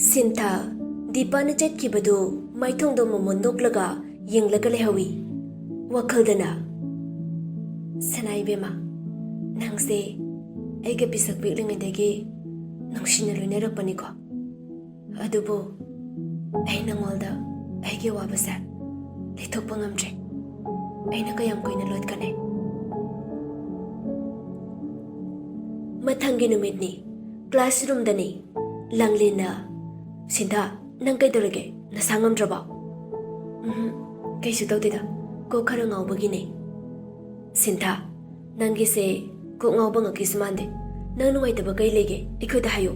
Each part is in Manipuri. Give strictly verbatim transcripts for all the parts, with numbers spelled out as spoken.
ꯁꯤꯟꯊꯥ, ꯗꯤꯄꯥꯅ ꯆꯠꯈꯤꯕꯗꯨ ꯃꯥꯏꯊꯣꯡꯗ ꯃꯣꯃꯣꯟ ꯅꯣꯛꯂꯒ ꯌꯦꯡꯂꯒ ꯂꯩꯍꯧꯏ꯫ ꯋꯥꯈꯜꯗꯅ, "ꯁꯅꯥ ꯏꯕꯦꯝꯃ, ꯅꯪꯁꯦ ꯑꯩꯒ ꯄꯤꯁꯛ ꯄꯤꯛꯂꯤꯉꯩꯗꯒꯤ ꯅꯨꯡꯁꯤꯅ ꯂꯣꯏꯅꯔꯛꯄꯅꯤꯀꯣ꯫ ꯑꯗꯨꯕꯨ ꯑꯩ ꯅꯉꯣꯟꯗ ꯑꯩꯒꯤ ꯑꯋꯥꯕꯁꯦ ꯂꯩꯊꯣꯛꯄ ꯉꯝꯗ꯭ꯔꯦ꯫ ꯑꯩꯅ ꯀꯌꯥꯝ ꯀꯨꯏꯅ ꯂꯣꯠꯀꯅꯤ?" ꯃꯊꯪꯒꯤ ꯅꯨꯃꯤꯠꯅꯤ꯫ ꯀ꯭ꯂꯥꯁꯔꯨꯝꯗꯅꯤ꯫ ꯂꯥꯡꯂꯦꯟꯅ, "ꯁꯤꯟꯊꯥ, ꯅꯪ ꯀꯩꯗꯧꯔꯒꯦ? ꯅꯁꯥ ꯉꯝꯗ꯭ꯔꯕꯣ?" "ꯎꯝ, ꯀꯩꯁꯨ ꯇꯧꯗꯦꯗ, ꯀꯣꯛ ꯈꯔ ꯉꯥꯎꯕꯒꯤꯅꯦ꯫" "ꯁꯤꯟꯊꯥ, ꯅꯪꯒꯤꯁꯦ ꯀꯣꯛ ꯉꯥꯎꯕ ꯉꯛꯀꯤꯁꯨ ꯃꯥꯟꯗꯦ꯫ ꯅꯪ ꯅꯨꯡꯉꯥꯏꯇꯕ ꯀꯩ ꯂꯩꯒꯦ? ꯑꯩꯈꯣꯏꯗ ꯍꯥꯏꯌꯨ꯫"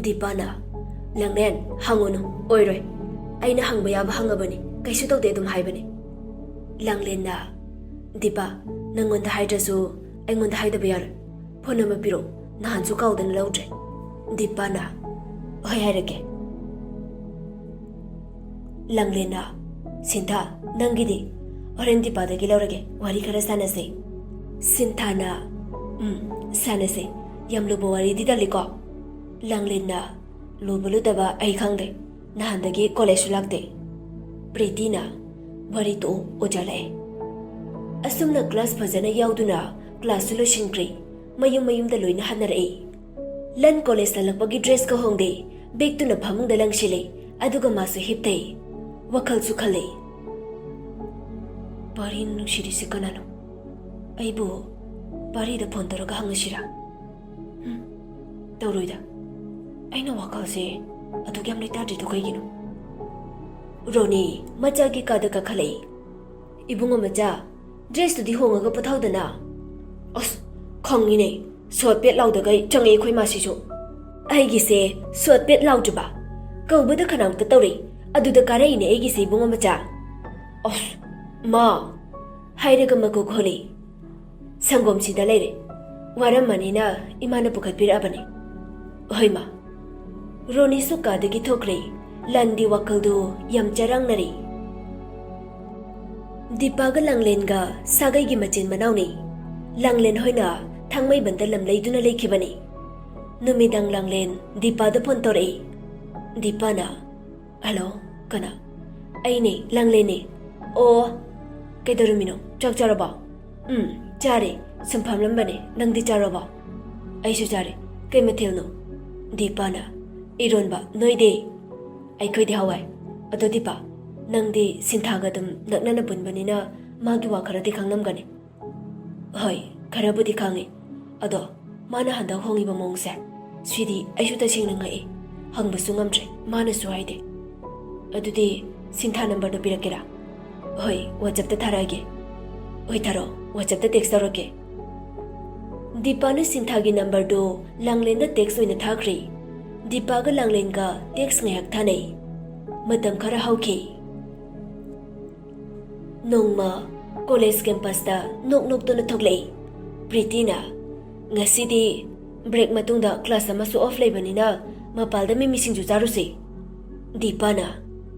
ꯗꯤꯄꯥꯅ, "ꯂꯥꯡꯂꯦꯟ, ꯍꯪꯉꯨꯅꯨ, ꯑꯣꯏꯔꯣꯏ꯫ ꯑꯩꯅ ꯍꯪꯕ ꯌꯥꯕ ꯍꯪꯉꯕꯅꯤ, ꯀꯩꯁꯨ ꯇꯧꯗꯦ ꯑꯗꯨꯝ ꯍꯥꯏꯕꯅꯤ꯫" ꯂꯥꯡꯂꯦꯟꯅ, "ꯗꯤꯄꯥ, ꯅꯪꯉꯣꯟꯗ ꯍꯥꯏꯗ꯭ꯔꯁꯨ ꯑꯩꯉꯣꯟꯗ ꯍꯥꯏꯗꯕ ꯌꯥꯔꯣꯏ꯫ ꯐꯣꯟ ꯑꯃ ꯄꯤꯔꯛꯑꯣ, ꯅꯍꯥꯟꯁꯨ ꯀꯥꯎꯗꯅ ꯂꯧꯗ꯭ꯔꯦ꯫" ꯗꯤꯄꯥꯅ, "ꯍꯣꯏ, ꯍꯥꯏꯔꯛꯀꯦ꯫" ꯂꯥꯡꯂꯦꯟꯅ, "ꯁꯤꯟꯊꯥ, ꯅꯪꯒꯤꯗꯤ? ꯍꯣꯔꯦꯟ ꯗꯤꯄꯥꯗꯒꯤ ꯂꯧꯔꯒꯦ, ꯋꯥꯔꯤ ꯈꯔ ꯁꯥꯟꯅꯁꯦ꯫" ꯁꯤꯟꯊꯥꯅ, "ꯎꯝ, ꯁꯥꯟꯅꯁꯦ꯫ ꯌꯥꯝ ꯂꯨꯕ ꯋꯥꯔꯤꯗꯤ ꯇꯜꯂꯤꯀꯣ?" ꯂꯥꯡꯂꯦꯟꯅ, "ꯂꯨꯕ ꯂꯨꯗꯕ ꯑꯩ ꯈꯪꯗꯦ, ꯅꯍꯥꯟꯗꯒꯤ ꯀꯣꯂꯦꯖꯁꯨ ꯂꯥꯛꯇꯦ꯫" ꯄ꯭ꯔꯤꯇꯤꯅ, "ꯋꯥꯔꯤ ꯇꯣꯛꯎ, ꯑꯣꯖꯥ ꯂꯥꯛꯑꯦ꯫" ꯑꯁꯨꯝꯅ ꯀ꯭ꯂꯥꯁ ꯐꯖꯅ ꯌꯥꯎꯗꯨꯅ ꯀ꯭ꯂꯥꯁꯁꯨ ꯂꯣꯏꯁꯤꯟꯈ꯭ꯔꯦ꯫ ꯃꯌꯨꯝ ꯃꯌꯨꯝꯗ ꯂꯣꯏꯅ ꯍꯟꯅꯔꯛꯏ꯫ ꯂꯟ ꯀꯣꯂꯦꯖ ꯍꯜꯂꯛꯄꯒꯤ ꯗ꯭ꯔꯦꯁꯀ ꯍꯣꯡꯗꯦ꯫ ꯕꯦꯒꯇꯨꯅ ꯐꯃꯨꯡꯗ ꯂꯪꯁꯤꯜꯂꯦ꯫ ꯑꯗꯨꯒ ꯃꯥꯁꯨ ꯍꯤꯞꯊꯩ꯫ ꯋꯥꯈꯜꯁꯨ ꯈꯜꯂꯦ꯫ "ꯄꯥꯔꯤꯅ ꯅꯨꯡꯁꯤꯔꯤꯁꯤ ꯀꯅꯥꯅꯣ? ꯑꯩꯕꯨ ꯄꯥꯔꯤꯗ ꯐꯣꯟ ꯇꯧꯔꯒ ꯍꯪꯉꯁꯤꯔꯥ? ꯎꯝ, ꯇꯧꯔꯣꯏꯗ꯫ ꯑꯩꯅ ꯋꯥꯈꯜꯁꯦ ꯑꯗꯨꯛ ꯌꯥꯝ ꯂꯩꯇꯥꯗ꯭ꯔꯤꯗꯣ ꯀꯩꯒꯤꯅꯣ?" ꯔꯣꯅꯤ ꯃꯆꯥꯒꯤ ꯀꯥꯗ ꯀꯥꯈꯠꯂꯛꯏ꯫ "ꯏꯕꯨꯡꯉꯣ ꯃꯆꯥ, ꯗ꯭ꯔꯦꯁꯇꯨꯗꯤ ꯍꯣꯡꯉꯒ ꯄꯣꯊꯥꯎꯗꯅ꯫" "ꯑꯁ, ꯈꯪꯉꯤꯅꯦ, ꯁꯣꯠ ꯄꯦꯠ ꯂꯥꯎꯗꯒꯩ ꯆꯪꯉꯛꯑꯦ ꯑꯩꯈꯣꯏ ꯃꯥꯁꯤꯁꯨ꯫" "ꯑꯩꯒꯤꯁꯦ ꯁꯣꯠ ꯄꯦꯠ ꯂꯥꯎꯗ꯭ꯔꯤꯕ? ꯀꯧꯕꯗ ꯈꯅꯥꯎꯇ ꯇꯧꯔꯦ, ꯑꯗꯨꯗ ꯀꯥꯔꯛꯏꯅꯦ ꯑꯩꯒꯤꯁꯦ, ꯏꯕꯨꯡꯉꯣ ꯃꯆꯥ꯫" "ꯑꯁ, ꯃꯥ!" ꯍꯥꯏꯔꯒ ꯃꯀꯣꯛ ꯍꯣꯜꯂꯤ꯫ "ꯁꯪꯒꯣꯝꯁꯤꯗ ꯂꯩꯔꯦ, ꯋꯥꯔꯝꯃꯅꯤꯅ ꯏꯃꯥꯅ ꯄꯨꯈꯠꯄꯤꯔꯛꯑꯕꯅꯦ꯫" "ꯍꯣꯏ ꯃꯥ꯫" ꯔꯣꯅꯤꯁꯨ ꯀꯥꯗꯒꯤ ꯊꯣꯛꯈ꯭ꯔꯦ꯫ ꯂꯟꯗꯤ ꯋꯥꯈꯜꯗꯨ ꯌꯥꯝ ꯆꯔꯥꯡꯅꯔꯤ꯫ ꯗꯤꯄꯥꯒ ꯂꯥꯡꯂꯦꯟꯒ ꯁꯥꯒꯩꯒꯤ ꯃꯆꯤꯟ ꯃꯅꯥꯎꯅꯤ꯫ ꯂꯥꯡꯂꯦꯟ ꯍꯣꯏꯅ ꯊꯥꯡꯃꯩꯕꯟꯗ ꯂꯝ ꯂꯩꯗꯨꯅ ꯂꯩꯈꯤꯕꯅꯤ꯫ ꯅꯨꯃꯤꯗꯥꯡ ꯂꯥꯡꯂꯦꯟ ꯗꯤꯄꯥꯗ ꯐꯣꯟ ꯇꯧꯔꯛꯏ꯫ ꯗꯤꯄꯥꯅ, "ꯍꯜꯂꯣ, ꯀꯅꯥ?" "ꯑꯩꯅꯦ, ꯂꯥꯡꯂꯦꯟꯅꯦ꯫" "ꯑꯣ, ꯀꯩꯗꯧꯔꯝꯃꯤꯅꯣ? ꯆꯥꯛ ꯆꯥꯔꯕꯣ?" "ꯎꯝ, ꯆꯥꯔꯦ꯫ ꯁꯨꯝ ꯐꯝꯂꯝꯕꯅꯦ꯫ ꯅꯪꯗꯤ ꯆꯥꯔꯕꯣ?" "ꯑꯩꯁꯨ ꯆꯥꯔꯦ꯫ ꯀꯩ ꯃꯊꯦꯜꯅꯣ?" ꯗꯤꯄꯥꯅ, "ꯏꯔꯣꯟꯕ꯫ ꯅꯣꯏꯗꯤ?" "ꯑꯩꯈꯣꯏꯗꯤ ꯍꯋꯥꯏ꯫ ꯑꯗꯣ ꯗꯤꯄꯥ, ꯅꯪꯗꯤ ꯁꯤꯟꯊꯥꯒ ꯑꯗꯨꯝ ꯅꯛꯅꯅ ꯄꯨꯟꯕꯅꯤꯅ ꯃꯥꯒꯤ ꯋꯥ ꯈꯔꯗꯤ ꯈꯪꯂꯝꯒꯅꯤ꯫" "ꯍꯣꯏ, ꯈꯔꯕꯨꯗꯤ ꯈꯪꯉꯤ꯫ ꯑꯗꯣ ꯃꯥꯅ ꯍꯟꯗꯛ ꯍꯣꯡꯉꯤꯕ ꯃꯑꯣꯡꯁꯦ, ꯁꯤꯗꯤ ꯑꯩꯁꯨ ꯇꯁꯦꯡꯅ ꯉꯛꯏ꯫ ꯍꯪꯕꯁꯨ ꯉꯝꯗ꯭ꯔꯦ, ꯃꯥꯅꯁꯨ ꯍꯥꯏꯗꯦ꯫ ꯑꯗꯨꯗꯤ ꯁꯤꯟꯊꯥ ꯅꯝꯕꯔꯗꯣ ꯄꯤꯔꯛꯀꯦꯔꯥ?" "ꯍꯣꯏ, WhatsApp-ꯇ ꯊꯥꯔꯛꯑꯒꯦ꯫" "ꯍꯣꯏ, ꯊꯥꯔꯛꯑꯣ꯫ WhatsApp-ꯇ text ꯇꯧꯔꯛꯀꯦ꯫" ꯗꯤꯄꯥꯅ ꯁꯤꯟꯊꯥꯒꯤ ꯅꯝꯕꯔꯗꯨ ꯂꯥꯡꯂꯦꯟꯗ text ꯑꯣꯏꯅ ꯊꯥꯈ꯭ꯔꯦ꯫ ꯗꯤꯄꯥꯒ ꯂꯥꯡꯂꯦꯟꯒ text ꯉꯥꯏꯍꯥꯛ ꯊꯥꯅꯩ꯫ ꯃꯇꯝ ꯈꯔ ꯍꯧꯈꯤ꯫ ꯅꯣꯡꯃ college campus-ꯇ ꯅꯣꯛ ꯅꯣꯛꯇꯨꯅ ꯊꯣꯛꯂꯛꯏ ꯄ꯭ꯔꯤꯇꯤꯅ꯫ "ꯉꯁꯤꯗꯤ break ꯃꯇꯨꯡꯗ class ꯑꯃꯁꯨ off ꯂꯩꯕꯅꯤꯅ ꯃꯄꯥꯜꯗ ꯃꯤꯃꯤ ꯁꯤꯡꯖꯨ ꯆꯥꯔꯨꯁꯤ꯫" ꯗꯤꯄꯥꯅ,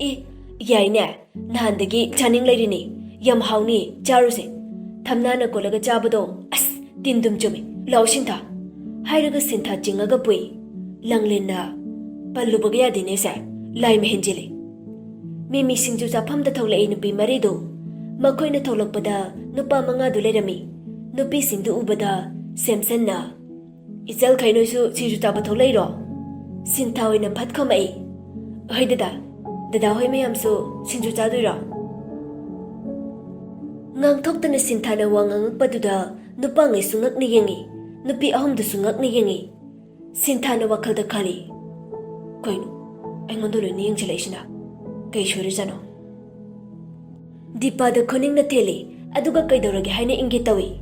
"ꯑꯦ, ꯌꯥꯏꯅꯦ꯫ ꯅꯍꯥꯟꯗꯒꯤ ꯆꯥꯅꯤꯡ ꯂꯩꯔꯤꯅꯤ꯫ ꯌꯥꯝ ꯍꯥꯎꯅꯤ, ꯆꯥꯔꯨꯁꯦ꯫ ꯊꯝꯅꯥꯅ ꯀꯣꯠꯂꯒ ꯆꯥꯕꯗꯣ, ꯑꯁ, ꯇꯤꯟ ꯗꯨꯝ ꯆꯨꯝꯃꯤ꯫ ꯂꯥꯛꯑꯣ, ꯁꯤꯟꯊꯥ꯫" ꯍꯥꯏꯔꯒ ꯁꯤꯟꯊꯥ ꯆꯤꯡꯉꯒ ꯄꯨꯏ꯫ ꯂꯥꯡꯂꯦꯟꯅ, "ꯄꯜꯂꯨꯕꯒ ꯌꯥꯗꯦꯅꯦ ꯁꯦ, ꯂꯥꯏꯃ ꯍꯦꯟꯖꯤꯜꯂꯤ꯫" ꯃꯤꯃꯤ ꯁꯤꯡꯖꯨ ꯆꯥꯐꯝꯗ ꯊꯣꯛꯂꯛꯏ ꯅꯨꯄꯤ ꯃꯔꯤꯗꯨ꯫ ꯃꯈꯣꯏꯅ ꯊꯣꯛꯂꯛꯄꯗ ꯅꯨꯄꯥ ꯃꯉꯥꯗꯨ ꯂꯩꯔꯝꯃꯤ꯫ ꯅꯨꯄꯤꯁꯤꯡꯗꯨ ꯎꯕꯗ ꯁꯦꯝꯁꯟꯅ, "ꯏꯆꯜꯈꯩ, ꯅꯣꯏꯁꯨ ꯁꯤꯡꯖꯨ ꯆꯥꯕ ꯊꯣꯛꯂꯛꯏꯔꯣ?" ꯁꯤꯟꯊꯥ ꯑꯣꯏꯅ ꯐꯠ ꯈꯨꯝꯃꯛꯏ, "ꯍꯣꯏ ꯗꯗꯥ, ꯗꯗꯥ ꯍꯣꯏ ꯃꯌꯥꯝꯁꯨ ꯁꯤꯡꯖꯨ ꯆꯥꯗꯣꯏꯔꯣ?" ꯉꯥꯡꯊꯣꯛꯇꯅ ꯁꯤꯟꯊꯥꯅ ꯋꯥ ꯉꯥꯡꯉꯛꯄꯗꯨꯗ ꯅꯨꯄꯥꯉꯩꯁꯨ ꯉꯛꯅ ꯌꯦꯡꯉꯤ, ꯅꯨꯄꯤ ꯑꯍꯨꯝꯗꯨꯁꯨ ꯉꯛꯅ ꯌꯦꯡꯉꯤ꯫ ꯁꯤꯟꯊꯥꯅ ꯋꯥꯈꯜꯗ ꯈꯜꯂꯤ, "ꯀꯩꯅꯣ, ꯑꯩꯉꯣꯟꯗ ꯂꯣꯏꯅ ꯌꯦꯡꯁꯤꯜꯂꯛꯏꯁꯤꯅ? ꯀꯩ ꯁꯣꯏꯔꯖꯥꯠꯅꯣ?" ꯗꯤꯄꯥꯗ ꯈꯨꯅꯤꯡꯅ ꯊꯦꯜꯂꯤ, ꯑꯗꯨꯒ ꯀꯩꯗꯧꯔꯒꯦ ꯍꯥꯏꯅ ꯏꯪꯒꯦ ꯇꯧꯏ꯫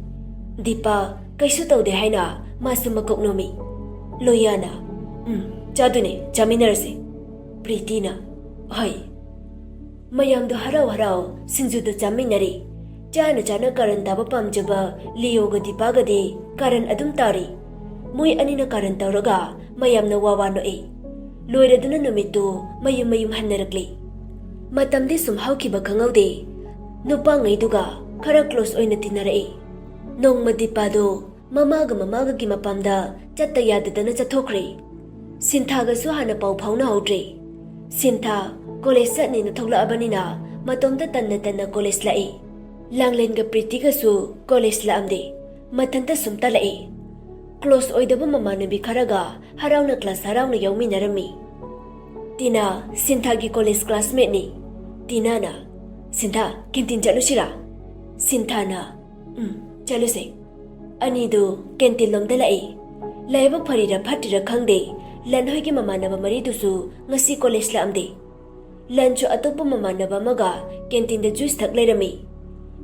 ꯗꯤꯄꯥ ꯀꯩꯁꯨ ꯇꯧꯗꯦ ꯍꯥꯏꯅ ꯃꯥꯁꯨ ꯃꯀꯣꯛ ꯅꯣꯝꯃꯤ꯫ ꯂꯣꯌꯥꯅ, "ꯎꯝ, ꯆꯥꯗꯣꯏꯅꯦ, ꯆꯥꯃꯤꯟꯅꯔꯁꯦ꯫" ꯄ꯭ꯔꯤꯇꯤꯅ, "ꯍꯣꯏ꯫" ꯃꯌꯥꯝꯗꯣ ꯍꯔꯥꯎ ꯍꯔꯥꯎ ꯁꯤꯡꯖꯨꯗꯨ ꯆꯥꯃꯤꯟꯅꯔꯤ꯫ ꯆꯥꯅ ꯆꯥꯅ ꯀꯥꯔꯟ ꯇꯥꯕ ꯄꯥꯝꯖꯕ ꯂꯤꯌꯣꯒ ꯗꯤꯄꯥꯒꯗꯤ ꯀꯥꯔꯟ ꯑꯗꯨꯝ ꯇꯥꯔꯤ꯫ ꯃꯣꯏ ꯑꯅꯤꯅ ꯀꯥꯔꯟ ꯇꯧꯔꯒ ꯃꯌꯥꯝꯅ ꯋꯥ ꯋꯥ ꯅꯣꯛꯏ꯫ ꯂꯣꯏꯔꯗꯨꯅ ꯅꯨꯃꯤꯠꯇꯨ ꯃꯌꯨꯝ ꯃꯌꯨꯝ ꯍꯟꯅꯔꯛꯂꯤ꯫ ꯃꯇꯝꯗꯤ ꯁꯨꯝ ꯍꯧꯈꯤꯕ ꯈꯪꯍꯧꯗꯦ꯫ ꯅꯨꯄꯥꯉꯩꯗꯨꯒ ꯈꯔ close ꯑꯣꯏꯅ ꯇꯤꯟꯅꯔꯛꯏ꯫ ꯅꯣꯡꯃ ꯗꯤꯄꯥꯗꯣ ꯃꯃꯥꯒ ꯃꯃꯥꯒꯒꯤ ꯃꯄꯥꯝꯗ ꯆꯠꯇ ꯌꯥꯗꯗꯅ ꯆꯠꯊꯣꯛꯈ꯭ꯔꯦ꯫ ꯁꯤꯟꯊꯥꯒꯁꯨ ꯍꯥꯟꯅ ꯄꯥꯎ ꯐꯥꯎꯅꯍꯧꯗ꯭ꯔꯦ꯫ ꯁꯤꯟꯊꯥ ꯀꯣꯂꯦꯖ ꯆꯠꯅꯤꯅ ꯊꯣꯛꯂꯛꯑꯕꯅꯤꯅ ꯃꯇꯣꯝꯇ ꯇꯟꯅ ꯇꯟꯅ ꯀꯣꯂꯦꯖ ꯂꯥꯛꯏ꯫ ꯂꯥꯡꯂꯦꯟꯒ ꯄ꯭ꯔꯤꯇꯤꯒꯁꯨ ꯀꯣꯂꯦꯖ ꯂꯥꯛꯑꯝꯗꯦ꯫ ꯃꯊꯟꯇ ꯁꯨꯝ ꯇꯜꯂꯛꯏ꯫ ꯀ꯭ꯂꯣꯁ ꯑꯣꯏꯗꯕ ꯃꯃꯥꯟꯅꯕꯤ ꯈꯔꯒ ꯍꯔꯥꯎꯅ ꯀ꯭ꯂꯥꯁ ꯍꯔꯥꯎꯅ ꯌꯥꯎꯃꯤꯟꯅꯔꯝꯃꯤ꯫ ꯇꯤꯅꯥ ꯁꯤꯟꯊꯥꯒꯤ ꯀꯣꯂꯦꯖ ꯀ꯭ꯂꯥꯁꯃꯦꯠꯅꯤ꯫ ꯇꯤꯅꯥꯅ, "ꯁꯤꯟꯊꯥ, ꯀꯦꯟꯇꯤꯟ ꯆꯠꯂꯨꯁꯤꯔꯥ?" ꯁꯤꯟꯊꯥꯅ, "ꯎꯝ, ꯆꯠꯂꯨꯁꯦ"꯫ ꯑꯅꯤꯗꯨ ꯀꯦꯟꯇꯤꯟ ꯂꯣꯝꯗ ꯂꯥꯛꯏ꯫ ꯂꯥꯏꯕꯛ ꯐꯔꯤꯔꯥ ꯐꯠꯇ꯭ꯔꯤꯔꯥ ꯈꯪꯗꯦ, ꯂꯟ ꯍꯣꯏꯒꯤ ꯃꯃꯥꯟꯅꯕ ꯃꯔꯤꯗꯨꯁꯨ ꯉꯁꯤ ꯀꯣꯂꯦꯖ ꯂꯥꯛꯑꯝꯗꯦ꯫ ꯂꯟꯁꯨ ꯑꯇꯣꯞꯄ ꯃꯃꯥꯟꯅꯕ ꯑꯃꯒ ꯀꯦꯟꯇꯤꯟꯗ ꯖꯨꯏꯁ ꯊꯛ ꯂꯩꯔꯝꯃꯤ꯫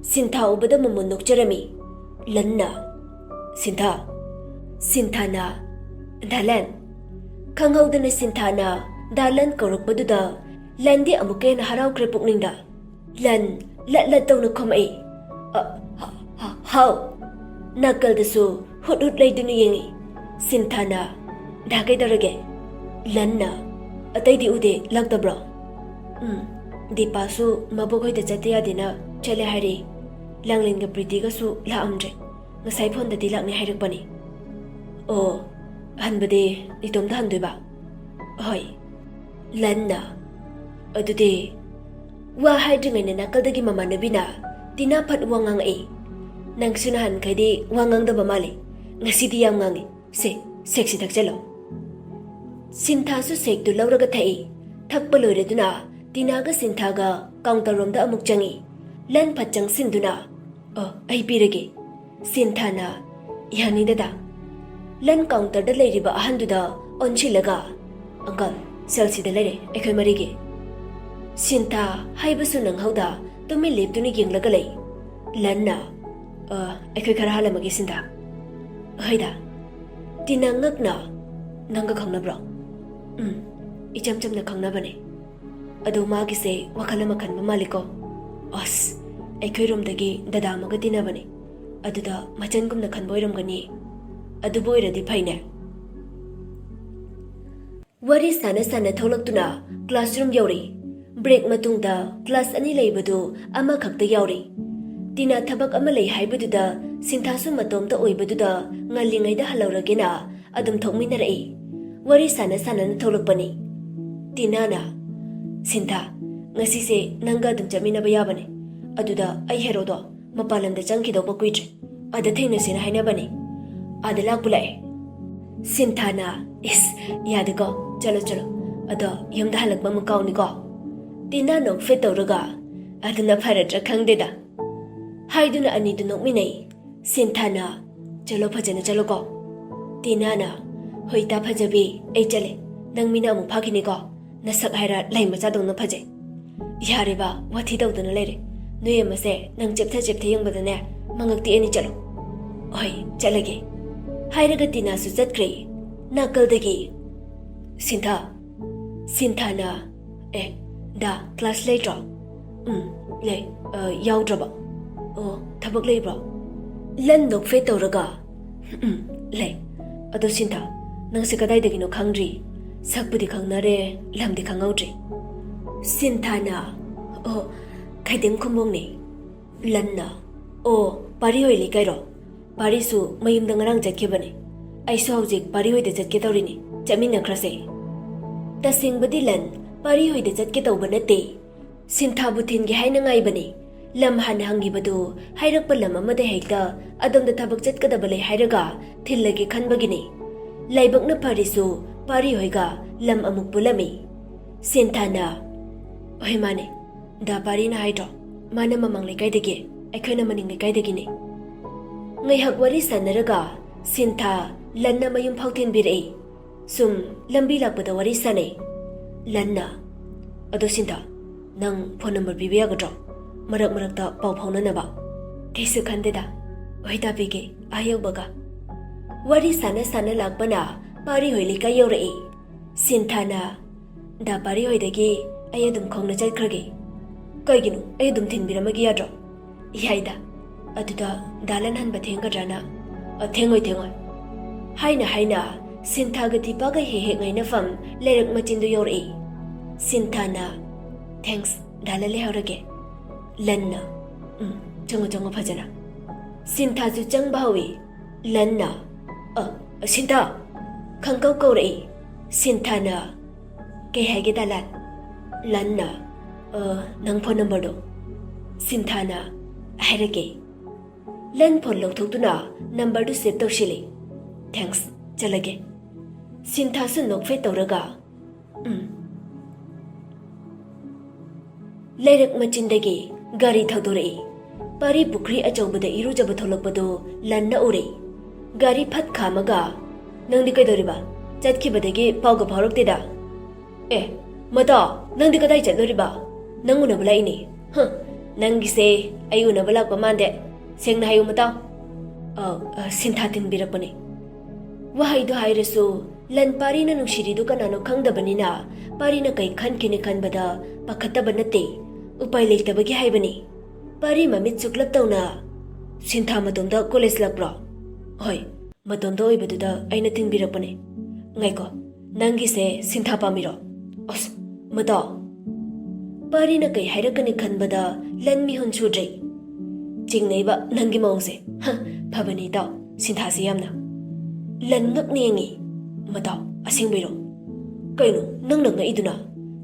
ꯁꯤꯟꯊꯥ ꯎꯕꯗ ꯃꯃꯣꯟ ꯅꯣꯛꯆꯔꯝꯃꯤ꯫ ꯂꯟꯅ, "ꯁꯤꯟꯊꯥ"꯫ ꯁꯤꯟꯊꯥꯅ, "ꯗꯥ ꯂꯟ"꯫ ꯈꯪꯍꯧꯗꯅ ꯁꯤꯟꯊꯥꯅ ꯗꯥ ꯂꯟ ꯀꯧꯔꯛꯄꯗꯨꯗ ꯂꯟꯗꯤ ꯑꯃꯨꯛꯀ ꯍꯦꯟꯅ ꯍꯔꯥꯎꯈ꯭ꯔꯦ ꯄꯨꯛꯅꯤꯡꯗ꯫ ꯂꯟ ꯂꯠ ꯂꯠ ꯇꯧꯅ ꯈꯨꯝꯃꯛꯏ꯫ "ꯑ, ꯍ-, ꯍ-, ꯍꯥꯎ"꯫ ꯅꯥꯀꯜꯗꯁꯨ ꯍꯨꯠ ꯍꯨꯠ ꯂꯩꯗꯨꯅ ꯌꯦꯡꯉꯤ꯫ ꯁꯤꯟꯊꯥꯅ, "ꯗꯥ ꯀꯩꯗꯧꯔꯒꯦ?" ꯂꯟꯅ, "ꯑꯇꯩꯗꯤ ꯎꯗꯦ, ꯂꯥꯛꯇꯕ꯭ꯔꯣ?" "ꯎꯝ, ꯗꯤꯄꯥꯁꯨ ꯃꯕꯣꯛ ꯍꯣꯏꯗ ꯆꯠꯇ ꯌꯥꯗꯦꯅ ꯆꯠꯂꯦ ꯍꯥꯏꯔꯤ꯫ ꯂꯥꯡꯂꯦꯟꯒ ꯄ꯭ꯔꯤꯇꯤꯒꯁꯨ ꯂꯥꯛꯑꯝꯗ꯭ꯔꯦ꯫ ꯉꯁꯥꯏ ꯐꯣꯟꯗꯗꯤ ꯂꯥꯛꯅꯤ ꯍꯥꯏꯔꯛꯄꯅꯤ"꯫ "ꯑꯣ, ꯍꯟꯕꯗꯤ ꯏꯇꯣꯝꯇ ꯍꯟꯗꯣꯏꯕ?" "ꯍꯣꯏ"꯫ ꯂꯟꯅ, "ꯑꯗꯨꯗꯤ"꯫ ꯋꯥ ꯍꯥꯏꯗ꯭ꯔꯤꯉꯩꯗ ꯅꯥꯀꯜꯗꯒꯤ ꯃꯃꯥꯟꯅꯕꯤꯅ ꯇꯤꯅꯥ ꯐꯠ ꯋꯥ ꯉꯥꯡꯉꯛꯏ꯫ "ꯅꯪꯁꯨ ꯅꯍꯥꯟꯈꯩꯗꯤ ꯋꯥ ꯉꯥꯡꯗꯕ ꯃꯥꯜꯂꯤ, ꯉꯁꯤꯗꯤ ꯌꯥꯝ ꯉꯥꯡꯉꯤ꯫ ꯁꯦ, ꯁꯦꯛꯁꯤ ꯊꯛꯆꯜꯂꯣ"꯫ ꯁꯤꯟꯊꯥꯁꯨ ꯁꯦꯛꯇꯨ ꯂꯧꯔꯒ ꯊꯛꯏ꯫ ꯊꯛꯄ ꯂꯣꯏꯔꯗꯨꯅ ꯇꯤꯅꯥꯒ ꯁꯤꯟꯊꯥꯒ ꯀꯥꯎꯟꯇꯔ ꯔꯣꯝꯗ ꯑꯃꯨꯛ ꯆꯪꯉꯤ꯫ ꯂꯟ ꯐꯠ ꯆꯪꯁꯤꯟꯗꯨꯅ, "ꯑꯣ, ꯑꯩ ꯄꯤꯔꯒꯦ"꯫ ꯁꯤꯟꯊꯥꯅ, "ꯌꯥꯅꯤ ꯗꯗꯥ"꯫ ꯂꯟ ꯀꯥꯎꯟꯇꯔꯗ ꯂꯩꯔꯤꯕ ꯑꯍꯟꯗꯨꯗ ꯑꯣꯟꯁꯤꯜꯂꯒ, "ꯑꯪꯀꯜ, ꯁꯦꯜꯁꯤꯗ ꯂꯩꯔꯦ, ꯑꯩꯈꯣꯏ ꯃꯔꯤꯒꯤ"꯫ ꯁꯤꯟꯊꯥ ꯍꯥꯏꯕꯁꯨ ꯅꯪꯍꯧꯗ ꯇꯨꯃꯤꯟ ꯂꯦꯞꯇꯨꯅ ꯌꯦꯡꯂꯒ ꯂꯩ꯫ ꯂꯟꯅ, "ꯑ, ꯑꯩꯈꯣꯏ ꯈꯔ ꯍꯥꯜꯂꯝꯃꯒꯦ ꯁꯤꯟꯊꯥ"꯫ "ꯍꯣꯏꯗ"꯫ ꯇꯤꯅꯥ ꯉꯛꯅ, "ꯅꯪꯒ ꯈꯪꯅꯕ꯭ꯔꯣ?" "ꯎꯝ, ꯏꯆꯝ ꯆꯝꯅ ꯈꯪꯅꯕꯅꯦ꯫ ꯑꯗꯣ ꯃꯥꯒꯤꯁꯦ ꯋꯥꯈꯜ ꯑꯃ ꯈꯟꯕ ꯃꯥꯜꯂꯤꯀꯣ꯫ ꯑꯁ, ꯑꯩꯈꯣꯏ ꯔꯣꯝꯗꯒꯤ ꯗꯗꯥ ꯑꯃꯒ ꯇꯤꯟꯅꯕꯅꯦ꯫ ꯑꯗꯨꯗ ꯃꯆꯟꯒꯨꯝꯅ ꯈꯟꯕ ꯑꯣꯏꯔꯝꯒꯅꯤ꯫ ꯑꯗꯨꯕꯨ ꯑꯣꯏꯔꯗꯤ ꯐꯩꯅꯦ"꯫ ꯋꯥꯔꯤ ꯁꯥꯟꯅ ꯁꯥꯟꯅ ꯊꯣꯛꯂꯛꯇꯨꯅ ꯀ꯭ꯂꯥꯁꯔꯨꯝ ꯌꯧꯔꯦ꯫ ꯕ꯭ꯔꯦꯛ ꯃꯇꯨꯡꯗ ꯀ꯭ꯂꯥꯁ ꯑꯅꯤ ꯂꯩꯕꯗꯨ ꯑꯃꯈꯛꯇ ꯌꯥꯎꯔꯦ꯫ ꯇꯤꯅꯥ ꯊꯕꯛ ꯑꯃ ꯂꯩ ꯍꯥꯏꯕꯗꯨꯗ ꯁꯤꯟꯊꯥꯁꯨ ꯃꯇꯣꯝꯇ ꯑꯣꯏꯕꯗꯨꯗ ꯉꯜꯂꯤꯉꯩꯗ ꯍꯜꯍꯧꯔꯒꯦꯅ ꯑꯗꯨꯝ ꯊꯣꯛꯃꯤꯟꯅꯔꯛꯏ꯫ ꯋꯥꯔꯤ ꯁꯥꯟꯅ ꯁꯥꯟꯅꯅ ꯊꯣꯛꯂꯛꯄꯅꯤ꯫ ꯇꯤꯅꯥꯅ, "ꯁꯤꯟꯊꯥ, ꯉꯁꯤꯁꯦ ꯅꯪꯒ ꯑꯗꯨꯝ ꯆꯠꯃꯤꯟꯅꯕ ꯌꯥꯕꯅꯦ꯫ ꯑꯗꯨꯗ ꯑꯩ ꯍꯦꯔꯣꯗꯣ ꯃꯄꯥꯟ ꯂꯝꯗ ꯆꯪꯈꯤꯗꯧꯕ ꯀꯨꯏꯗ꯭ꯔꯦ꯫ ꯑꯥꯗ ꯊꯦꯡꯅꯁꯦꯅ ꯍꯥꯏꯅꯕꯅꯦ꯫ ꯑꯥꯗ ꯂꯥꯛꯄꯨ ꯂꯥꯛꯑꯦ꯫" ꯁꯤꯟꯊꯥꯅ, "ꯏꯁ, ꯌꯥꯗꯦꯀꯣ, ꯆꯠꯂꯣ ꯆꯠꯂꯣ꯫ ꯑꯗꯣ ꯌꯨꯝꯗ ꯍꯜꯂꯛꯄ ꯑꯃꯨꯛ ꯀꯥꯎꯅꯤꯀꯣ꯫" ꯇꯤꯅꯥ ꯅꯣꯛꯐꯦꯠ ꯇꯧꯔꯒ, "ꯑꯗꯨꯅ ꯐꯔꯗ꯭ꯔꯥ ꯈꯪꯗꯦꯗ" ꯍꯥꯏꯗꯨꯅ ꯑꯅꯤꯗꯨ ꯅꯣꯛꯃꯤꯟꯅꯩ꯫ ꯁꯤꯟꯊꯥꯅ, "ꯆꯠꯂꯣ, ꯐꯖꯅ ꯆꯠꯂꯣꯀꯣ꯫" ꯇꯤꯅꯥꯅ, "ꯍꯣꯏ ꯏꯇꯥ ꯐꯖꯕꯤ, ꯑꯩ ꯆꯠꯂꯦ꯫ ꯅꯪ ꯃꯤꯅ ꯑꯃꯨꯛ ꯐꯥꯈꯤꯅꯤꯀꯣ꯫ ꯅꯁꯛ ꯍꯥꯏꯔ ꯂꯩ ꯃꯆꯥꯗꯧꯅ ꯐꯖꯩ꯫" "ꯌꯥꯔꯦꯕ, ꯋꯥꯊꯤ ꯇꯧꯗꯨꯅ ꯂꯩꯔꯦ꯫ ꯅꯣꯏ ꯑꯃꯁꯦ ꯅꯪ ꯆꯦꯞꯊ ꯆꯦꯞꯊ ꯌꯦꯡꯕꯗꯅꯦ ꯃꯉꯛ ꯇꯦꯛꯑꯅꯤ꯫ ꯆꯠꯂꯣ꯫" "ꯍꯣꯏ, ꯆꯠꯂꯒꯦ" ꯍꯥꯏꯔꯒ ꯇꯤꯅꯥꯁꯨ ꯆꯠꯈ꯭ꯔꯦ꯫ ꯅꯥꯀꯜꯗꯒꯤ, "ꯁꯤꯟꯊꯥ, ꯁꯤꯟꯊꯥꯅ, ꯑꯦ, ꯗꯥ, ꯀ꯭ꯂꯥꯁ ꯂꯩꯇ꯭ꯔꯣ?" "ꯎꯝ, ꯂꯩ꯫ ꯑ, ꯌꯥꯎꯗ꯭ꯔꯕ?" "ꯑꯣ, ꯊꯕꯛ ꯂꯩꯕ꯭ꯔꯣ?" ꯂꯟ ꯅꯣꯛꯐꯦꯠ ꯇꯧꯔꯒ, "ꯎꯝ, ꯂꯩ꯫ ꯑꯗꯣ ꯁꯤꯟꯊꯥ, ꯅꯪꯁꯦ ꯀꯗꯥꯏꯗꯒꯤꯅꯣ ꯈꯪꯗ꯭ꯔꯤ꯫ ꯁꯛꯄꯨꯗꯤ ꯈꯪꯅꯔꯦ, ꯂꯝꯗꯤ ꯈꯪꯍꯧꯗ꯭ꯔꯤ꯫" ꯁꯤꯟꯊꯥꯅ, "ꯑꯣ, ꯈꯩꯗꯦꯝ ꯈꯨꯝꯕꯣꯡꯅꯦ꯫" ꯂꯟꯅ, "ꯑꯣ, ꯄꯥꯔꯤ ꯍꯣꯏ ꯂꯩꯀꯥꯏꯔꯣ? ꯄꯥꯔꯤꯁꯨ ꯃꯌꯨꯝꯗ ꯉꯔꯥꯡ ꯆꯠꯈꯤꯕꯅꯦ꯫ ꯑꯩꯁꯨ ꯍꯧꯖꯤꯛ ꯄꯥꯔꯤ ꯍꯣꯏꯗ ꯆꯠꯀꯦ ꯇꯧꯔꯤꯅꯤ꯫ ꯆꯠꯃꯤꯟꯅꯈ꯭ꯔꯁꯦ꯫" ꯇꯁꯦꯡꯕꯗꯤ ꯂꯟ ꯄꯥꯔꯤ ꯍꯣꯏꯗ ꯆꯠꯀꯦ ꯇꯧꯕ ꯅꯠꯇꯦ꯫ ꯁꯤꯟꯊꯥꯕꯨ ꯊꯤꯟꯒꯦ ꯍꯥꯏꯅ ꯉꯥꯏꯕꯅꯤ꯫ ꯂꯝ ꯍꯥꯟꯅ ꯍꯪꯈꯤꯕꯗꯨ ꯍꯥꯏꯔꯛꯄ ꯂꯝ ꯑꯃꯗ ꯍꯦꯛꯇ ꯑꯗꯣꯝꯗ ꯊꯕꯛ ꯆꯠꯀꯗꯕ ꯂꯩ ꯍꯥꯏꯔꯒ ꯊꯤꯜꯂꯒꯦ ꯈꯟꯕꯒꯤꯅꯤ꯫ ꯂꯥꯏꯕꯛꯅ ꯐꯔꯤꯁꯨ ꯄꯥꯔꯤ ꯍꯣꯏꯒ ꯂꯝ ꯑꯃꯨꯛ ꯄꯨꯜꯂꯝꯃꯤ꯫ ꯁꯤꯟꯊꯥꯅ, "ꯍꯣꯏ, ꯃꯥꯅꯦ꯫ ꯗꯥ ꯄꯥꯔꯤꯅ ꯍꯥꯏꯗ꯭ꯔꯣ, ꯃꯥꯅ ꯃꯃꯥꯡ ꯂꯩꯀꯥꯏꯗꯒꯤ, ꯑꯩꯈꯣꯏꯅ ꯃꯅꯤꯡ ꯂꯩꯀꯥꯏꯗꯒꯤꯅꯤ꯫" ꯉꯥꯏꯍꯥꯛ ꯋꯥꯔꯤ ꯁꯥꯟꯅꯔꯒ ꯁꯤꯟꯊꯥ ꯂꯟꯅ ꯃꯌꯨꯝ ꯐꯥꯎ ꯊꯤꯟꯕꯤꯔꯛꯏ꯫ ꯁꯨꯝ ꯂꯝꯕꯤ ꯂꯥꯛꯄꯗ ꯋꯥꯔꯤ ꯁꯥꯟꯅꯩ꯫ ꯂꯟꯅ, "ꯑꯗꯣ ꯁꯤꯟꯊꯥ, ꯅꯪ ꯐꯣꯟ ꯅꯝꯕꯔ ꯄꯤꯕ ꯌꯥꯒꯗ꯭ꯔꯣ? ꯃꯔꯛ ꯃꯔꯛꯇ ꯄꯥꯎ ꯐꯥꯎꯅꯅꯕ꯫" "ꯀꯩꯁꯨ ꯈꯟꯗꯦꯗ꯫ ꯍꯣꯏ, ꯇꯥꯕꯤꯒꯦ, ꯑꯥ ꯌꯧꯕꯒ꯫" ꯋꯥꯔꯤ ꯁꯥꯟꯅ ꯁꯥꯟꯅ ꯂꯥꯛꯄꯅ ꯄꯥꯔꯤ ꯍꯣꯏ ꯂꯩꯀꯥꯏ ꯌꯧꯔꯛꯏ꯫ ꯁꯤꯟꯊꯥꯅ, "ꯗꯥ ꯄꯥꯔꯤ ꯍꯣꯏꯗꯒꯤ ꯑꯩ ꯑꯗꯨꯝ ꯈꯣꯡꯅ ꯆꯠꯈ꯭ꯔꯒꯦ꯫" "ꯀꯩꯒꯤꯅꯣ? ꯑꯩ ꯑꯗꯨꯝ ꯊꯤꯟꯕꯤꯔꯝꯃꯒꯦ ꯌꯥꯗ꯭ꯔꯣ?" "ꯌꯥꯏꯗ꯫ ꯑꯗꯨꯗ ꯗꯥ ꯂꯟ ꯍꯟꯕ ꯊꯦꯡꯒꯗ꯭ꯔꯥꯅ꯫" "ꯑ, ꯊꯦꯡꯉꯣꯏ, ꯊꯦꯡꯉꯣꯏ" ꯍꯥꯏꯅ ꯍꯥꯏꯅ ꯁꯤꯟꯊꯥꯒ ꯗꯤꯄꯥꯒ ꯍꯦꯛ ꯍꯦꯛ ꯉꯥꯏꯅꯐꯝ ꯂꯩꯔꯛ ꯃꯆꯤꯟꯗꯨ ꯌꯧꯔꯛꯏ꯫ ꯁꯤꯟꯊꯥꯅ, "ꯊꯦꯡꯛꯁ, ꯗꯥ ꯂꯟ ꯂꯩꯍꯧꯔꯒꯦ꯫" ꯂꯟꯅ, "ꯎꯝ, ꯆꯪꯉꯣ, ꯆꯪꯉꯣ ꯐꯖꯅ꯫" ꯁꯤꯟꯊꯥꯁꯨ ꯆꯪꯕ ꯍꯧꯏ꯫ ꯂꯟꯅ, "ꯑ, ꯁꯤꯟꯊꯥ!" ꯈꯪꯀꯧ ꯀꯧꯔꯛꯏ꯫ ꯁꯤꯟꯊꯥꯅ, ꯀꯩ ꯍꯥꯏꯒꯦ ꯗꯥ ꯂꯟ? ꯂꯟꯅ, "ꯑ, ꯅꯪ ꯐꯣꯟ ꯅꯝꯕꯔꯗꯣ?" ꯁꯤꯟꯊꯥꯅ, "ꯍꯥꯏꯔꯛꯀꯦ꯫" ꯂꯟ ꯐꯣꯟ ꯂꯧꯊꯣꯛꯇꯨꯅ ꯅꯝꯕꯔꯗꯨ ꯁꯦꯚ ꯇꯧꯁꯤꯜꯂꯤ꯫ "ꯊꯦꯡꯛꯁ, ꯆꯠꯂꯒꯦ꯫" ꯁꯤꯟꯊꯥꯁꯨ ꯅꯣꯛꯐꯦꯠ ꯇꯧꯔꯒ, "ꯎꯝ꯫" ꯂꯩꯔꯛ ꯃꯆꯤꯟꯗꯒꯤ ꯒꯥꯔꯤ ꯊꯧꯗꯣꯔꯛꯏ꯫ ꯄꯥꯔꯤ ꯄꯨꯈ꯭ꯔꯤ ꯑꯆꯧꯕꯗ ꯏꯔꯨꯖꯕ ꯊꯣꯛꯂꯛꯄꯗꯨ ꯂꯟꯅ ꯎꯔꯦ꯫ ꯒꯥꯔꯤ ꯐꯠ ꯈꯥꯝꯃꯒ, "ꯅꯪꯗꯤ ꯀꯩꯗꯧꯔꯤꯕ? ꯆꯠꯈꯤꯕꯗꯒꯤ ꯄꯥꯎꯒ ꯐꯥꯎꯔꯛꯇꯦꯗ?" "ꯑꯦ, ꯃꯇꯥꯎ, ꯅꯪꯗꯤ ꯀꯗꯥꯏ ꯆꯠꯂꯨꯔꯤꯕ? ꯅꯪ ꯎꯅꯕ ꯂꯥꯛꯏꯅꯦ꯫" "ꯍ, ꯅꯪꯒꯤꯁꯦ ꯑꯩ ꯎꯅꯕ ꯂꯥꯛꯄ ꯃꯥꯟꯗꯦ꯫ ꯁꯦꯡꯅ ꯍꯥꯏꯌꯨ, ꯃꯇꯥꯎ꯫" "ꯑ, ꯑ, ꯁꯤꯟꯊꯥ ꯊꯤꯟꯕꯤꯔꯛꯄꯅꯦ꯫" ꯋꯥꯍꯩꯗꯨ ꯍꯥꯏꯔꯁꯨ ꯂꯟ ꯄꯥꯔꯤꯅ ꯅꯨꯡꯁꯤꯔꯤꯗꯨ ꯀꯅꯥꯅꯣ ꯈꯪꯗꯕꯅꯤꯅ ꯄꯥꯔꯤꯅ ꯀꯩ ꯈꯟꯈꯤꯅꯤ ꯈꯟꯕꯗ ꯄꯥꯈꯠꯇꯕ ꯅꯠꯇꯦ, ꯎꯄꯥꯏ ꯂꯩꯇꯕꯒꯤ ꯍꯥꯏꯕꯅꯤ꯫ ꯄꯥꯔꯤ ꯃꯃꯤꯠ ꯆꯨꯛꯂꯞ ꯇꯧꯅ, "ꯁꯤꯟꯊꯥ ꯃꯇꯣꯝꯗ ꯀꯣꯂꯦꯖ ꯂꯥꯛꯄ꯭ꯔꯣ?" "ꯍꯣꯏ, ꯃꯇꯣꯝꯗ ꯑꯣꯏꯕꯗꯨꯗ ꯑꯩꯅ ꯊꯤꯟꯕꯤꯔꯛꯄꯅꯦ꯫" "ꯉꯥꯏꯈꯣ, ꯅꯪꯒꯤꯁꯦ ꯁꯤꯟꯊꯥ ꯄꯥꯝꯃꯤꯔꯣ?" "ꯑꯁ, ꯃꯇꯥꯎ!" ꯄꯥꯔꯤꯅ ꯀꯩ ꯍꯥꯏꯔꯛꯀꯅꯤ ꯈꯟꯕꯗ ꯂꯟ ꯃꯤꯍꯨꯟ ꯁꯨꯗ꯭ꯔꯦ꯫ "ꯆꯤꯡꯅꯩꯕ ꯅꯪꯒꯤ ꯃꯑꯣꯡꯁꯦ꯫ ꯍ, ꯐꯕꯅꯤ ꯏꯇꯥꯎ, ꯁꯤꯟꯊꯥꯁꯦ ꯌꯥꯝꯅ꯫" ꯂꯟ ꯉꯛꯅ ꯌꯦꯡꯉꯤ꯫ "ꯃꯇꯥꯎ, ꯑꯁꯦꯡꯕꯩꯔꯣ? ꯀꯩꯅꯣ ꯅꯪꯅ ꯉꯛꯏꯗꯨꯅ?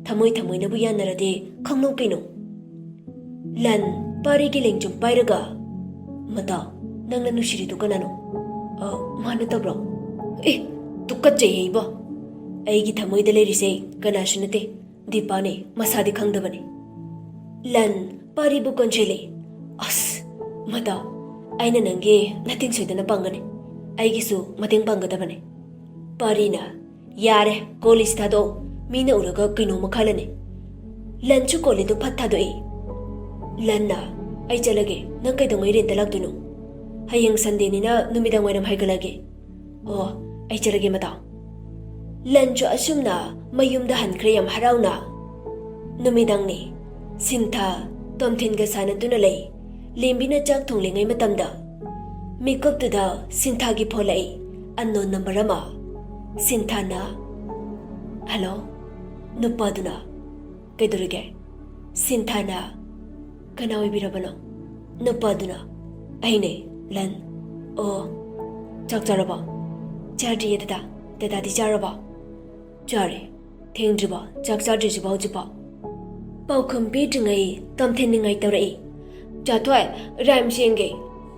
ꯊꯃꯣꯏ ꯊꯃꯣꯏꯅꯕꯨ ꯌꯥꯅꯔꯗꯤ ꯈꯪꯅꯧ ꯀꯩꯅꯣ꯫" ꯂꯟ ꯄꯥꯔꯤꯒꯤ ꯂꯦꯡꯖꯨꯝ ꯄꯥꯏꯔꯒ, "ꯃꯇꯥꯎ, ꯅꯪꯅ ꯅꯨꯡꯁꯤꯔꯤꯗꯨ ꯀꯅꯥꯅꯣ?" "ꯑ, ꯃꯥ ꯅꯠꯇꯕ꯭ꯔꯣ?" "ꯑꯦ, ꯇꯨꯀꯠꯆꯩꯍꯦ ꯏꯕꯣ! ꯑꯩꯒꯤ ꯊꯃꯣꯏꯗ ꯂꯩꯔꯤꯁꯦ ꯀꯅꯥꯁꯨ ꯅꯠꯇꯦ, ꯗꯤꯄꯥꯅꯦ, ꯃꯁꯥꯗꯤ ꯈꯪꯗꯕꯅꯦ꯫" ꯂꯟ ꯄꯥꯔꯤꯕꯨ ꯀꯣꯟꯁꯤꯜꯂꯤ꯫ "ꯑꯁ, ꯃꯇꯥꯎ, ꯑꯩꯅ ꯅꯪꯒꯤ ꯅꯇꯤꯟ ꯁꯣꯏꯗꯅ ꯄꯪꯒꯅꯤ꯫ ꯑꯩꯒꯤꯁꯨ ꯃꯇꯦꯡ ꯄꯥꯡꯒꯗꯕꯅꯤ꯫" ꯄꯥꯔꯤꯅ, "ꯌꯥꯔꯦ, ꯀꯣꯂꯤꯁ ꯊꯥꯗꯣꯛꯑꯣ꯫ ꯃꯤꯅ ꯎꯔꯒ ꯀꯩꯅꯣꯝꯃ ꯈꯜꯂꯅꯤ꯫" ꯂꯟꯁꯨ ꯀꯣꯂꯤꯗꯨ ꯐꯠ ꯊꯥꯗꯣꯛꯏ꯫ ꯂꯟꯅ, "ꯑꯩ ꯆꯠꯂꯒꯦ꯫ ꯅꯪ ꯀꯩꯗꯧꯉꯩ ꯔꯦꯟꯇ ꯂꯥꯛꯇꯣꯏꯅꯣ?" "ꯍꯌꯦꯡ ꯁꯟꯗꯦꯅꯤꯅ ꯅꯨꯃꯤꯗꯥꯡ ꯋꯥꯏꯔꯝ ꯍꯥꯏꯒꯠꯂꯒꯦ꯫" "ꯑꯣ, ꯑꯩ ꯆꯠꯂꯒꯦ, ꯃꯇꯥꯎ꯫" ꯂꯟꯁꯨ ꯑꯁꯨꯝꯅ ꯃꯌꯨꯝꯗ ꯍꯟꯈ꯭ꯔꯦ ꯌꯥꯝ ꯍꯔꯥꯎꯅ꯫ ꯅꯨꯃꯤꯗꯥꯡꯅꯤ꯫ ꯁꯤꯟꯊꯥ ꯇꯣꯝꯊꯤꯟꯒ ꯁꯥꯟꯅꯗꯨꯅ ꯂꯩ꯫ ꯂꯦꯝꯕꯤꯅ ꯆꯥꯛ ꯊꯣꯡꯂꯤꯉꯩ ꯃꯇꯝꯗ ꯃꯤꯀꯨꯞꯇꯨꯗ ꯁꯤꯟꯊꯥꯒꯤ ꯐꯣꯟ ꯂꯥꯛꯏ꯫ ꯑꯟꯅꯣꯟ ꯅꯝꯕꯔ ꯑꯃ꯫ ꯁꯤꯟꯊꯥꯅ, "ꯍꯜꯂꯣ?" ꯅꯨꯄꯥꯗꯨꯅ, "ꯀꯩꯗꯧꯔꯒꯦ?" ꯁꯤꯟꯊꯥꯅ, "ꯀꯅꯥ ꯑꯣꯏꯕꯤꯔꯕꯅꯣ?" ꯅꯨꯄꯥꯗꯨꯅ, "ꯑꯩꯅꯦ, ꯂꯟ꯫" "ꯑꯣ, ꯆꯥꯛ ꯆꯥꯔꯕꯣ?" "ꯆꯥꯗ꯭ꯔꯤꯌꯦ ꯗꯗꯥ꯫ ꯗꯗꯥꯗꯤ ꯆꯥꯔꯕꯣ?" "ꯆꯥꯔꯦ꯫ ꯊꯦꯡꯗ꯭ꯔꯤꯕꯣ? ꯆꯥꯛ ꯆꯥꯗ꯭ꯔꯤꯁꯤꯕꯣ ꯍꯧꯖꯤꯛꯐꯥꯎ? ꯄꯥꯎꯈꯨꯝ ꯄꯤꯗ꯭ꯔꯤꯉꯩ ꯇꯣꯝꯊꯤꯟ ꯅꯤꯡꯉꯥꯏ ꯇꯧꯔꯛꯏ꯫ "ꯆꯥꯊꯣꯏ, rhymes ꯌꯦꯡꯒꯦ꯫"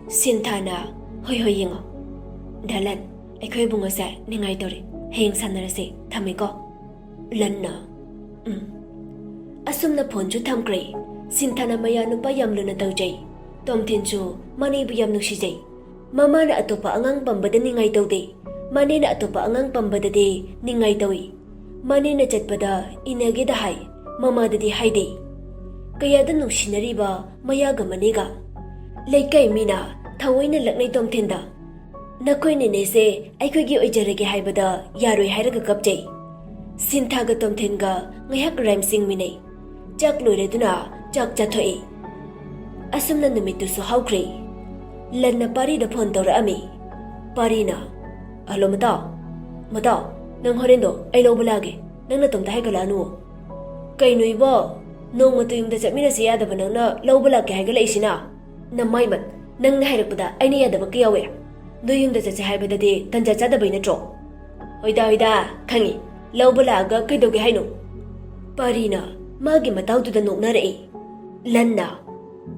ꯁꯤꯟꯊꯥꯅ, "ꯍꯣꯏ ꯍꯣꯏ, ꯌꯦꯡꯉꯣ꯫" "ꯗꯥ ꯂꯟ, ꯑꯩꯈꯣꯏ ꯏꯕꯨꯡꯉꯣꯁꯦ ꯅꯤꯡꯉꯥꯏ ꯇꯧꯔꯦ꯫ ꯍꯌꯦꯡ ꯁꯥꯟꯅꯔꯁꯦ꯫ ꯊꯝꯃꯦꯀꯣ꯫" ꯂꯟꯅ, "ꯎꯝ꯫" ꯑꯁꯨꯝꯅ ꯐꯣꯟꯁꯨ ꯊꯝꯈ꯭ꯔꯦ꯫ ꯁꯤꯟꯊꯥꯅ ꯃꯌꯥ ꯅꯨꯄꯥ ꯌꯥꯝ ꯂꯨꯅ ꯇꯧꯖꯩ꯫ ꯇꯣꯝꯊꯤꯟꯁꯨ ꯃꯅꯦꯕꯨ ꯌꯥꯝ ꯅꯨꯡꯁꯤꯖꯩ꯫ ꯃꯃꯥꯅ ꯑꯇꯣꯞꯄ ꯑꯉꯥꯡ ꯄꯝꯕꯗ ꯅꯤꯡꯉꯥꯏ ꯇꯧꯗꯦ꯫ ꯃꯅꯦꯅ ꯑꯇꯣꯞꯄ ꯑꯉꯥꯡ ꯄꯝꯕꯗꯗꯤ ꯅꯤꯡꯉꯥꯏ ꯇꯧꯏ꯫ ꯃꯅꯦꯅ ꯆꯠꯄꯗ ꯏꯟꯅꯒꯦꯗ ꯍꯥꯏ, ꯃꯃꯥꯗꯗꯤ ꯍꯥꯏꯗꯦ꯫ ꯀꯌꯥꯗ ꯅꯨꯡꯁꯤꯅꯔꯤꯕ ꯃꯌꯥꯒ ꯃꯅꯦꯒ꯫ ꯂꯩꯀꯥꯏ ꯃꯤꯅ ꯊꯑꯣꯏꯅ ꯂꯛꯅꯩ ꯇꯣꯝꯊꯤꯟꯗ꯫ "ꯅꯈꯣꯏ ꯅꯦꯅꯦꯁꯦ ꯑꯩꯈꯣꯏꯒꯤ ꯑꯣꯏꯖꯔꯒꯦ ꯍꯥꯏꯕꯗ ꯌꯥꯔꯣꯏ ꯍꯥꯏꯔꯒ ꯀꯞꯆꯩ꯫" ꯁꯤꯟꯊꯥꯒ ꯇꯣꯝꯊꯤꯟꯒ ꯉꯥꯏꯍꯥꯛ rhymes ꯌꯦꯡꯃꯤꯟꯅꯩ꯫ ꯆꯥꯛ ꯂꯣꯏꯔꯗꯨꯅ ꯆꯥꯛ ꯆꯥꯊꯣꯛꯏ꯫ ꯑꯁꯨꯝꯅ ꯅꯨꯃꯤꯠꯇꯨꯁꯨ ꯍꯧꯈ꯭ꯔꯦ꯫ ꯂꯟꯅ ꯄꯥꯔꯤꯗ ꯐꯣꯟ ꯇꯧꯔꯛꯑꯝꯃꯤ꯫ ꯄꯥꯔꯤꯅ, "ꯍꯜꯂꯣ ꯃꯇꯥꯎ, ꯃꯇꯥꯎ, ꯅꯪ ꯍꯣꯔꯦꯟꯗꯣ ꯑꯩ ꯂꯧꯕ ꯂꯥꯛꯑꯒꯦ, ꯅꯪ ꯅꯇꯣꯝꯇ ꯍꯥꯏꯒꯠꯂꯛꯑꯅꯨ꯫" "ꯀꯩꯅꯣ ꯏꯕꯣ, ꯅꯣꯡꯃꯇ ꯌꯨꯝꯗ ꯆꯠꯃꯤꯟꯅꯁꯤ ꯌꯥꯗꯕ ꯅꯪꯅ ꯂꯧꯕ ꯂꯥꯛꯀꯦ ꯍꯥꯏꯒꯠꯂꯛꯏꯁꯤꯅ?" "ꯅꯃꯥꯏꯃꯠ, ꯅꯪꯅ ꯍꯥꯏꯔꯛꯄꯗ ꯑꯩꯅ ꯌꯥꯗꯕ ꯀꯩ ꯌꯥꯎꯋꯦ? ꯅꯣꯏ ꯌꯨꯝꯗ ꯆꯠꯁꯦ ꯍꯥꯏꯕꯗꯗꯤ ꯇꯟꯖꯥ ꯆꯥꯗꯕꯩ ꯅꯠꯇ꯭ꯔꯣ?" "ꯍꯣꯏꯗ, ꯍꯣꯏꯗ, ꯈꯪꯉꯤ꯫ ꯂꯧꯕ ꯂꯥꯛꯑꯒ ꯀꯩꯗꯧꯒꯦ ꯍꯥꯏꯅꯣ?" ꯄꯥꯔꯤꯅ ꯃꯥꯒꯤ ꯃꯇꯥꯎꯗꯨꯗ ꯅꯣꯛꯅꯔꯛꯏ꯫ ꯂꯟꯅ,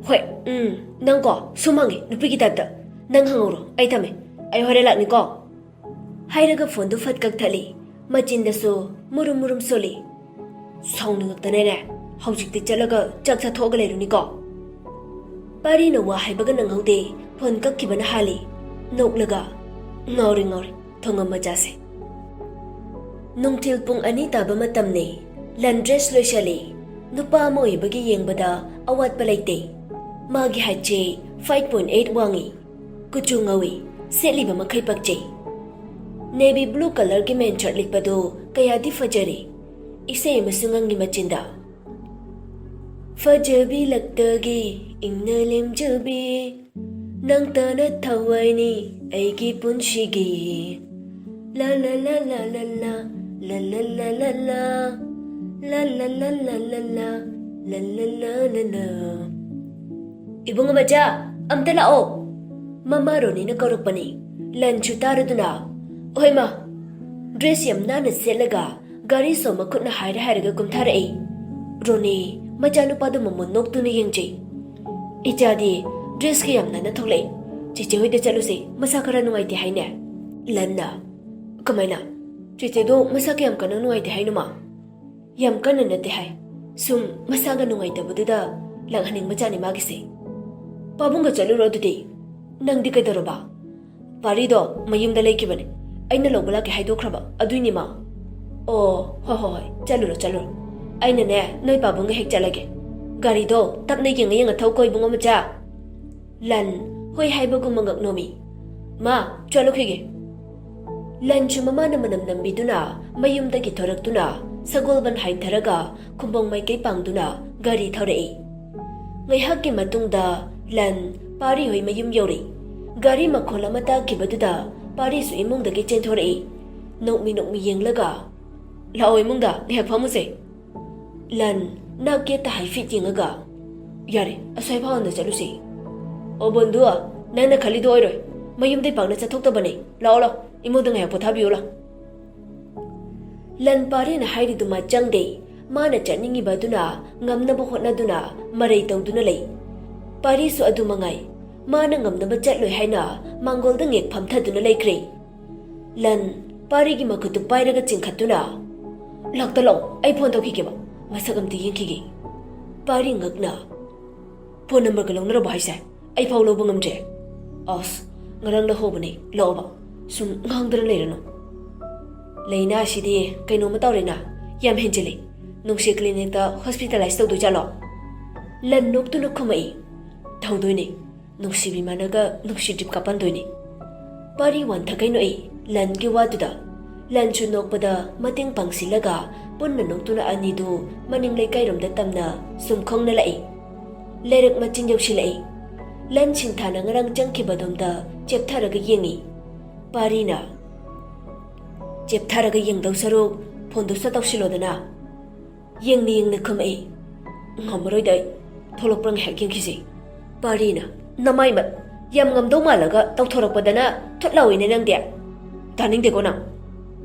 "ꯍꯣꯏ, ꯎꯝ, ꯅꯪꯀꯣ ꯁꯨꯝ ꯍꯪꯉꯤ, ꯅꯨꯄꯤꯒꯤ ꯇꯥꯏꯞꯇ꯫ ꯅꯪ ꯍꯪꯍꯧꯔꯣ, ꯑꯩ ꯊꯝꯃꯦ꯫ ꯑꯩ ꯍꯣꯔꯦꯟ ꯂꯥꯛꯅꯤꯀꯣ꯫" ꯍꯥꯏꯔꯒ ꯐꯣꯟꯗꯨ ꯐꯠ ꯀꯛꯊꯠꯂꯤ꯫ ꯃꯆꯤꯟꯗꯁꯨ ꯃꯨꯔꯨꯝ ꯃꯨꯔꯨꯝ ꯁꯣꯜꯂꯤ꯫ "ꯁꯥꯎꯅꯤꯡꯉꯛꯇꯅꯅꯦ, ꯍꯧꯖꯤꯛꯇꯤ ꯆꯠꯂꯒ ꯆꯥꯛ ꯆꯥꯊꯣꯛꯑꯒ ꯂꯩꯔꯨꯅꯤꯀꯣ꯫" ꯄꯥꯔꯤꯅ ꯋꯥ ꯍꯥꯏꯕꯒ ꯅꯪꯍꯧꯗꯦ, ꯐꯣꯟ ꯀꯛꯈꯤꯕꯅ ꯍꯥꯜꯂꯤ꯫ ꯅꯣꯛꯂꯒ, "ꯉꯥꯎꯔꯦ, ꯉꯥꯎꯔꯦ, ꯊꯣꯡꯉꯝ ꯃꯆꯥꯁꯦ꯫" ꯅꯨꯡꯊꯤꯜ ꯄꯨꯡ ꯑꯅꯤ ꯇꯥꯕ ꯃꯇꯝꯅꯤ꯫ ꯂꯟ dress ꯂꯣꯏꯁꯜꯂꯤ꯫ ꯅꯨꯄꯥ ꯑꯃ ꯑꯣꯏꯕꯒꯤ ꯌꯦꯡꯕꯗ ꯑꯋꯥꯠꯄ ꯂꯩꯇꯦ꯫ ꯃꯥꯒꯤ heightꯁꯦ five point eight ꯋꯥꯡꯉꯤ꯫ ꯀꯨꯆꯨ ꯉꯧꯏ, ꯁꯦꯠꯂꯤꯕ ꯃꯈꯩ ꯄꯛꯆꯩ꯫ Navy blue colourꯒꯤ main shirt ꯂꯤꯠꯄꯗꯨ ꯀꯌꯥꯗꯤ ꯐꯖꯔꯦ꯫ ꯏꯁꯩ ꯑꯃꯁꯨ ꯉꯪꯉꯤ ꯃꯆꯤꯟꯗ꯫ "ꯐꯖꯕꯤ ꯂꯛꯇꯒꯤ ꯏꯪꯅ ꯂꯦꯝꯖꯕꯤ, ꯅꯪꯇꯅ ꯊꯋꯥꯏꯅꯤ ꯑꯩꯒꯤ ꯄꯨꯟꯁꯤꯒꯤ꯫ ꯂꯥ ꯂꯥ ꯂꯥ ꯂꯥ ꯂꯥ ꯂꯥ, ꯂꯥ ꯂꯥ ꯂꯥ ꯂꯥ ꯂꯥ, ꯂꯥ ꯂꯥ ꯂꯥ ꯂꯥ ꯂꯥ, ꯂꯥ ꯂꯥ ꯂꯥ ꯂꯥ ꯂꯥ꯫" "ꯏꯕꯨꯡꯉꯣ ꯃꯆꯥ, ꯑꯝꯇ ꯂꯥꯛꯑꯣ꯫" ꯃꯃꯥ ꯔꯣꯅꯤꯅ ꯀꯧꯔꯛꯄꯅꯤ꯫ ꯂꯟꯁꯨ ꯇꯥꯔꯗꯨꯅ, "ꯍꯣꯏ ꯃꯥ꯫" Dress ꯌꯥꯝ ꯅꯥꯟꯅ ꯁꯦꯠꯂꯒ ꯒꯥꯔꯤꯁꯨ ꯃꯈꯨꯠꯅ ꯍꯥꯏꯔ ꯍꯥꯏꯔꯒ ꯀꯨꯝꯊꯔꯛꯏ꯫ ꯔꯣꯅꯤ ꯃꯆꯥꯅꯨꯄꯥꯗꯨ ꯃꯃꯨꯟ ꯅꯣꯛꯇꯨꯅ ꯌꯦꯡꯖꯩ꯫ "ꯏꯆꯥꯗꯤ ꯗ꯭ꯔꯦꯁꯀ ꯌꯥꯝ ꯅꯥꯟꯅ ꯊꯣꯛꯂꯛꯏ꯫ ꯆꯦꯆꯦ ꯍꯣꯏꯗ ꯆꯠꯂꯨꯁꯦ, ꯃꯁꯥ ꯈꯔ ꯅꯨꯡꯉꯥꯏꯇꯦ ꯍꯥꯏꯅꯦ?" ꯂꯟꯅ, "ꯀꯃꯥꯏꯅ? ꯆꯦꯆꯦꯗꯣ ꯃꯁꯥ ꯀꯌꯥꯝ ꯀꯟꯅ ꯅꯨꯡꯉꯥꯏꯇꯦ ꯍꯥꯏꯅꯣ, ꯃꯥ?" "ꯌꯥꯝ ꯀꯟꯅ ꯅꯠꯇꯦ ꯍꯥꯏ, ꯁꯨꯝ ꯃꯁꯥꯒ ꯅꯨꯡꯉꯥꯏꯇꯕꯗꯨꯗ ꯂꯥꯛꯍꯟꯅꯤꯡꯕ ꯖꯥꯠꯅꯤ ꯃꯥꯒꯤꯁꯦ꯫ ꯄꯥꯕꯨꯡꯒ ꯆꯠꯂꯨꯔꯣ ꯑꯗꯨꯗꯤ꯫ ꯅꯪꯗꯤ ꯀꯩꯗꯧꯔꯕ?" "ꯄꯥꯔꯤꯗꯣ ꯃꯌꯨꯝꯗ ꯂꯩꯈꯤꯕꯅꯦ, ꯑꯩꯅ ꯂꯧꯕ ꯂꯥꯛꯀꯦ ꯍꯥꯏꯗꯣꯛꯈ꯭ꯔꯕ ꯑꯗꯨꯏꯅꯤ ꯃꯥ꯫ ꯑꯣ, ꯍꯣꯏ ꯍꯣꯏ ꯍꯣꯏ, ꯆꯠꯂꯨꯔꯣ ꯆꯠꯂꯨꯔꯣ꯫ ꯑꯩꯅꯅꯦ ꯅꯣꯏ ꯄꯥꯕꯨꯡꯒ ꯍꯦꯛ ꯆꯠꯂꯒꯦ꯫ ꯒꯥꯔꯤꯗꯣ ꯇꯞꯅ ꯌꯦꯡꯉ ꯌꯦꯡꯉ ꯊꯧꯀꯣ ꯏꯕꯨꯡꯉꯣ ꯃꯆꯥ꯫" ꯂꯟ ꯍꯣꯏ ꯍꯥꯏꯕꯒꯨꯝꯕ ꯉꯛ ꯅꯣꯝꯃꯤ꯫ "ꯃꯥ, ꯆꯠꯂꯨꯈꯤꯒꯦ꯫" ꯂꯟꯁꯨ ꯃꯃꯥꯅ ꯃꯅꯝ ꯅꯝꯕꯤꯗꯨꯅ ꯃꯌꯨꯝꯗꯒꯤ ꯊꯣꯔꯛꯇꯨꯅ ꯁꯒꯣꯜꯕꯟ ꯍꯥꯏꯊꯔꯒ ꯈꯨꯝꯕꯣꯡ ꯃꯥꯏꯀꯩ ꯄꯥꯡꯗꯨꯅ ꯒꯥꯔꯤ ꯊꯧꯔꯛꯏ꯫ ꯉꯥꯏꯍꯥꯛꯀꯤ ꯃꯇꯨꯡꯗ ꯂꯟ ꯄꯥꯔꯤ ꯍꯣꯏ ꯃꯌꯨꯝ ꯌꯧꯔꯛꯏ꯫ ꯒꯥꯔꯤ ꯃꯈꯣꯜ ꯑꯃ ꯇꯥꯈꯤꯕꯗꯨꯗ ꯄꯥꯔꯤꯁꯨ ꯏꯃꯨꯡꯗꯒꯤ ꯆꯦꯟꯊꯣꯔꯛꯏ꯫ ꯅꯣꯛꯃꯤ ꯅꯣꯛꯃꯤ ꯌꯦꯡꯂꯒ, "ꯂꯥꯛꯑꯣ ꯏꯃꯨꯡꯗ ꯉꯥꯏꯍꯥꯛ ꯐꯝꯃꯨꯁꯦ꯫" ꯂꯟ ꯅꯥꯛ ꯌꯦꯠꯇ ꯍꯥꯏꯐꯦꯠ ꯌꯦꯡꯉꯒ, "ꯌꯥꯔꯦ, ꯑꯁ꯭ꯋꯥꯏ ꯐꯥꯎ ꯍꯟꯅ ꯆꯠꯂꯨꯁꯤ꯫" "ꯑꯣ ꯕꯣꯟꯗꯨ, ꯅꯪꯅ ꯈꯜꯂꯤꯗꯣ ꯑꯣꯏꯔꯣꯏ꯫ ꯃꯌꯨꯝꯗꯩ ꯄꯥꯛꯅ ꯆꯠꯊꯣꯛꯇꯕꯅꯦ꯫ ꯂꯥꯛꯑꯣ ꯂꯥꯛꯑꯣ, ꯏꯃꯨꯡꯗ ꯉꯥꯏꯍꯥꯛ ꯄꯣꯊꯥꯕꯤꯌꯨ ꯂꯥꯎ꯫" ꯂꯟ ꯄꯥꯔꯤꯅ ꯍꯥꯏꯔꯤꯗꯨꯃ ꯆꯪꯗꯦ꯫ ꯃꯥꯅ ꯆꯠꯅꯤꯡꯉꯤꯕ ꯑꯗꯨꯅ ꯉꯝꯅꯕ ꯍꯣꯠꯅꯗꯨꯅ ꯃꯔꯩ ꯇꯧꯗꯨꯅ ꯂꯩ꯫ ꯄꯥꯔꯤꯁꯨ ꯑꯗꯨ ꯃꯉꯥꯏ꯫ ꯃꯥꯅ ꯉꯝꯅꯕ ꯆꯠꯂꯣꯏ ꯍꯥꯏꯅ ꯃꯥꯡꯒꯣꯜꯗ ꯉꯦꯛ ꯐꯝꯊꯗꯨꯅ ꯂꯩꯈ꯭ꯔꯦ꯫ ꯂꯟ ꯄꯥꯔꯤꯒꯤ ꯃꯈꯨꯠꯇꯨ ꯄꯥꯏꯔꯒ ꯆꯤꯡꯈꯠꯇꯨꯅ, "ꯂꯥꯛꯇ ꯂꯥꯛꯑꯣ, ꯑꯩ ꯐꯣꯟ ꯇꯧꯈꯤꯒꯦꯕ, ꯃꯁꯛ ꯑꯝꯇ ꯌꯦꯡꯈꯤꯒꯦ꯫" ꯄꯥꯔꯤ ꯉꯛꯅ, "ꯐꯣꯟ ꯅꯝꯕꯔꯒ ꯂꯧꯅꯔꯕꯣ ꯍꯥꯏꯁꯦ? ꯑꯩ ꯐꯥꯎ ꯂꯧꯕ ꯉꯝꯗ꯭ꯔꯦ꯫" "ꯑꯁ, ꯉꯔꯥꯡ ꯂꯧꯍꯧꯕꯅꯦ, ꯂꯥꯛꯑꯣꯕ, ꯁꯨꯝ ꯉꯥꯡꯗꯅ ꯂꯩꯔꯅꯨ꯫" "ꯂꯩꯅꯥꯁꯤꯗꯤ ꯀꯩꯅꯣꯝꯃ ꯇꯧꯔꯦꯅ, ꯌꯥꯝ ꯍꯦꯟꯖꯤꯜꯂꯦ꯫ ꯅꯨꯡꯁꯤ ꯀ꯭ꯂꯤꯅꯤꯛꯇ ꯍꯣꯁꯄꯤꯇꯥꯂꯥꯏꯁ ꯇꯧꯗꯣꯏ ꯖꯥꯠꯂꯣ?" ꯂꯟ ꯅꯣꯛꯇꯨꯅ ꯈꯨꯝꯃꯛꯏ, "ꯇꯧꯗꯣꯏꯅꯦ꯫ ꯅꯨꯡꯁꯤꯕꯤ ꯃꯥꯟꯅꯒ ꯅꯨꯡꯁꯤ ꯗ꯭ꯔꯤꯞ ꯀꯥꯞꯄꯟꯗꯣꯏꯅꯤ꯫" ꯄꯥꯔꯤ ꯋꯥꯟꯊ ꯀꯩꯅꯣꯛꯏ ꯂꯟꯒꯤ ꯋꯥꯗꯨꯗ꯫ ꯂꯟꯁꯨ ꯅꯣꯛꯄꯗ ꯃꯇꯦꯡ ꯄꯥꯡꯁꯤꯜꯂꯒ ꯄꯨꯟꯅ ꯅꯣꯛꯇꯨꯅ ꯑꯅꯤꯗꯨ ꯃꯅꯤꯡ ꯂꯩꯀꯥꯏꯔꯣꯝꯗ ꯇꯝꯅ ꯁꯨꯝ ꯈꯣꯡꯅ ꯂꯥꯛꯏ꯫ ꯂꯩꯔꯛ ꯃꯆꯤꯟ ꯌꯧꯁꯤꯜꯂꯛꯏ꯫ ꯂꯟ ꯁꯤꯡꯊꯥꯅ ꯉꯔꯥꯡ ꯆꯪꯈꯤꯕꯗꯣꯝꯗ ꯆꯦꯞꯊꯔꯒ ꯌꯦꯡꯉꯤ꯫ ꯄꯥꯔꯤꯅ, "ꯆꯦꯞꯊꯔꯒ ꯌꯦꯡꯗꯧ ꯁꯔꯨꯛ ꯐꯣꯟꯗꯨ ꯁꯠ ꯇꯧꯁꯤꯜꯂꯣꯗꯅ꯫" ꯌꯦꯡꯅ ꯌꯦꯡꯅ ꯈꯨꯝꯃꯛꯏ꯫ "ꯉꯝꯃꯔꯣꯏꯗ ꯑꯩ, ꯊꯣꯛꯂꯛꯄ꯭ꯔꯥ ꯉꯥꯏꯍꯥꯛ ꯌꯦꯡꯈꯤꯁꯤ꯫" ꯄꯥꯔꯤꯅ, "ꯅꯃꯥꯏꯃꯠ, ꯌꯥꯝ ꯉꯝꯗꯧ ꯃꯥꯜꯂꯒ ꯇꯧꯊꯣꯔꯛꯄꯗꯅ ꯊꯨꯠ ꯂꯥꯎꯏꯅꯦ ꯅꯪꯗꯤ꯫ ꯇꯥꯅꯤꯡꯗꯦꯀꯣ ꯅꯪ꯫"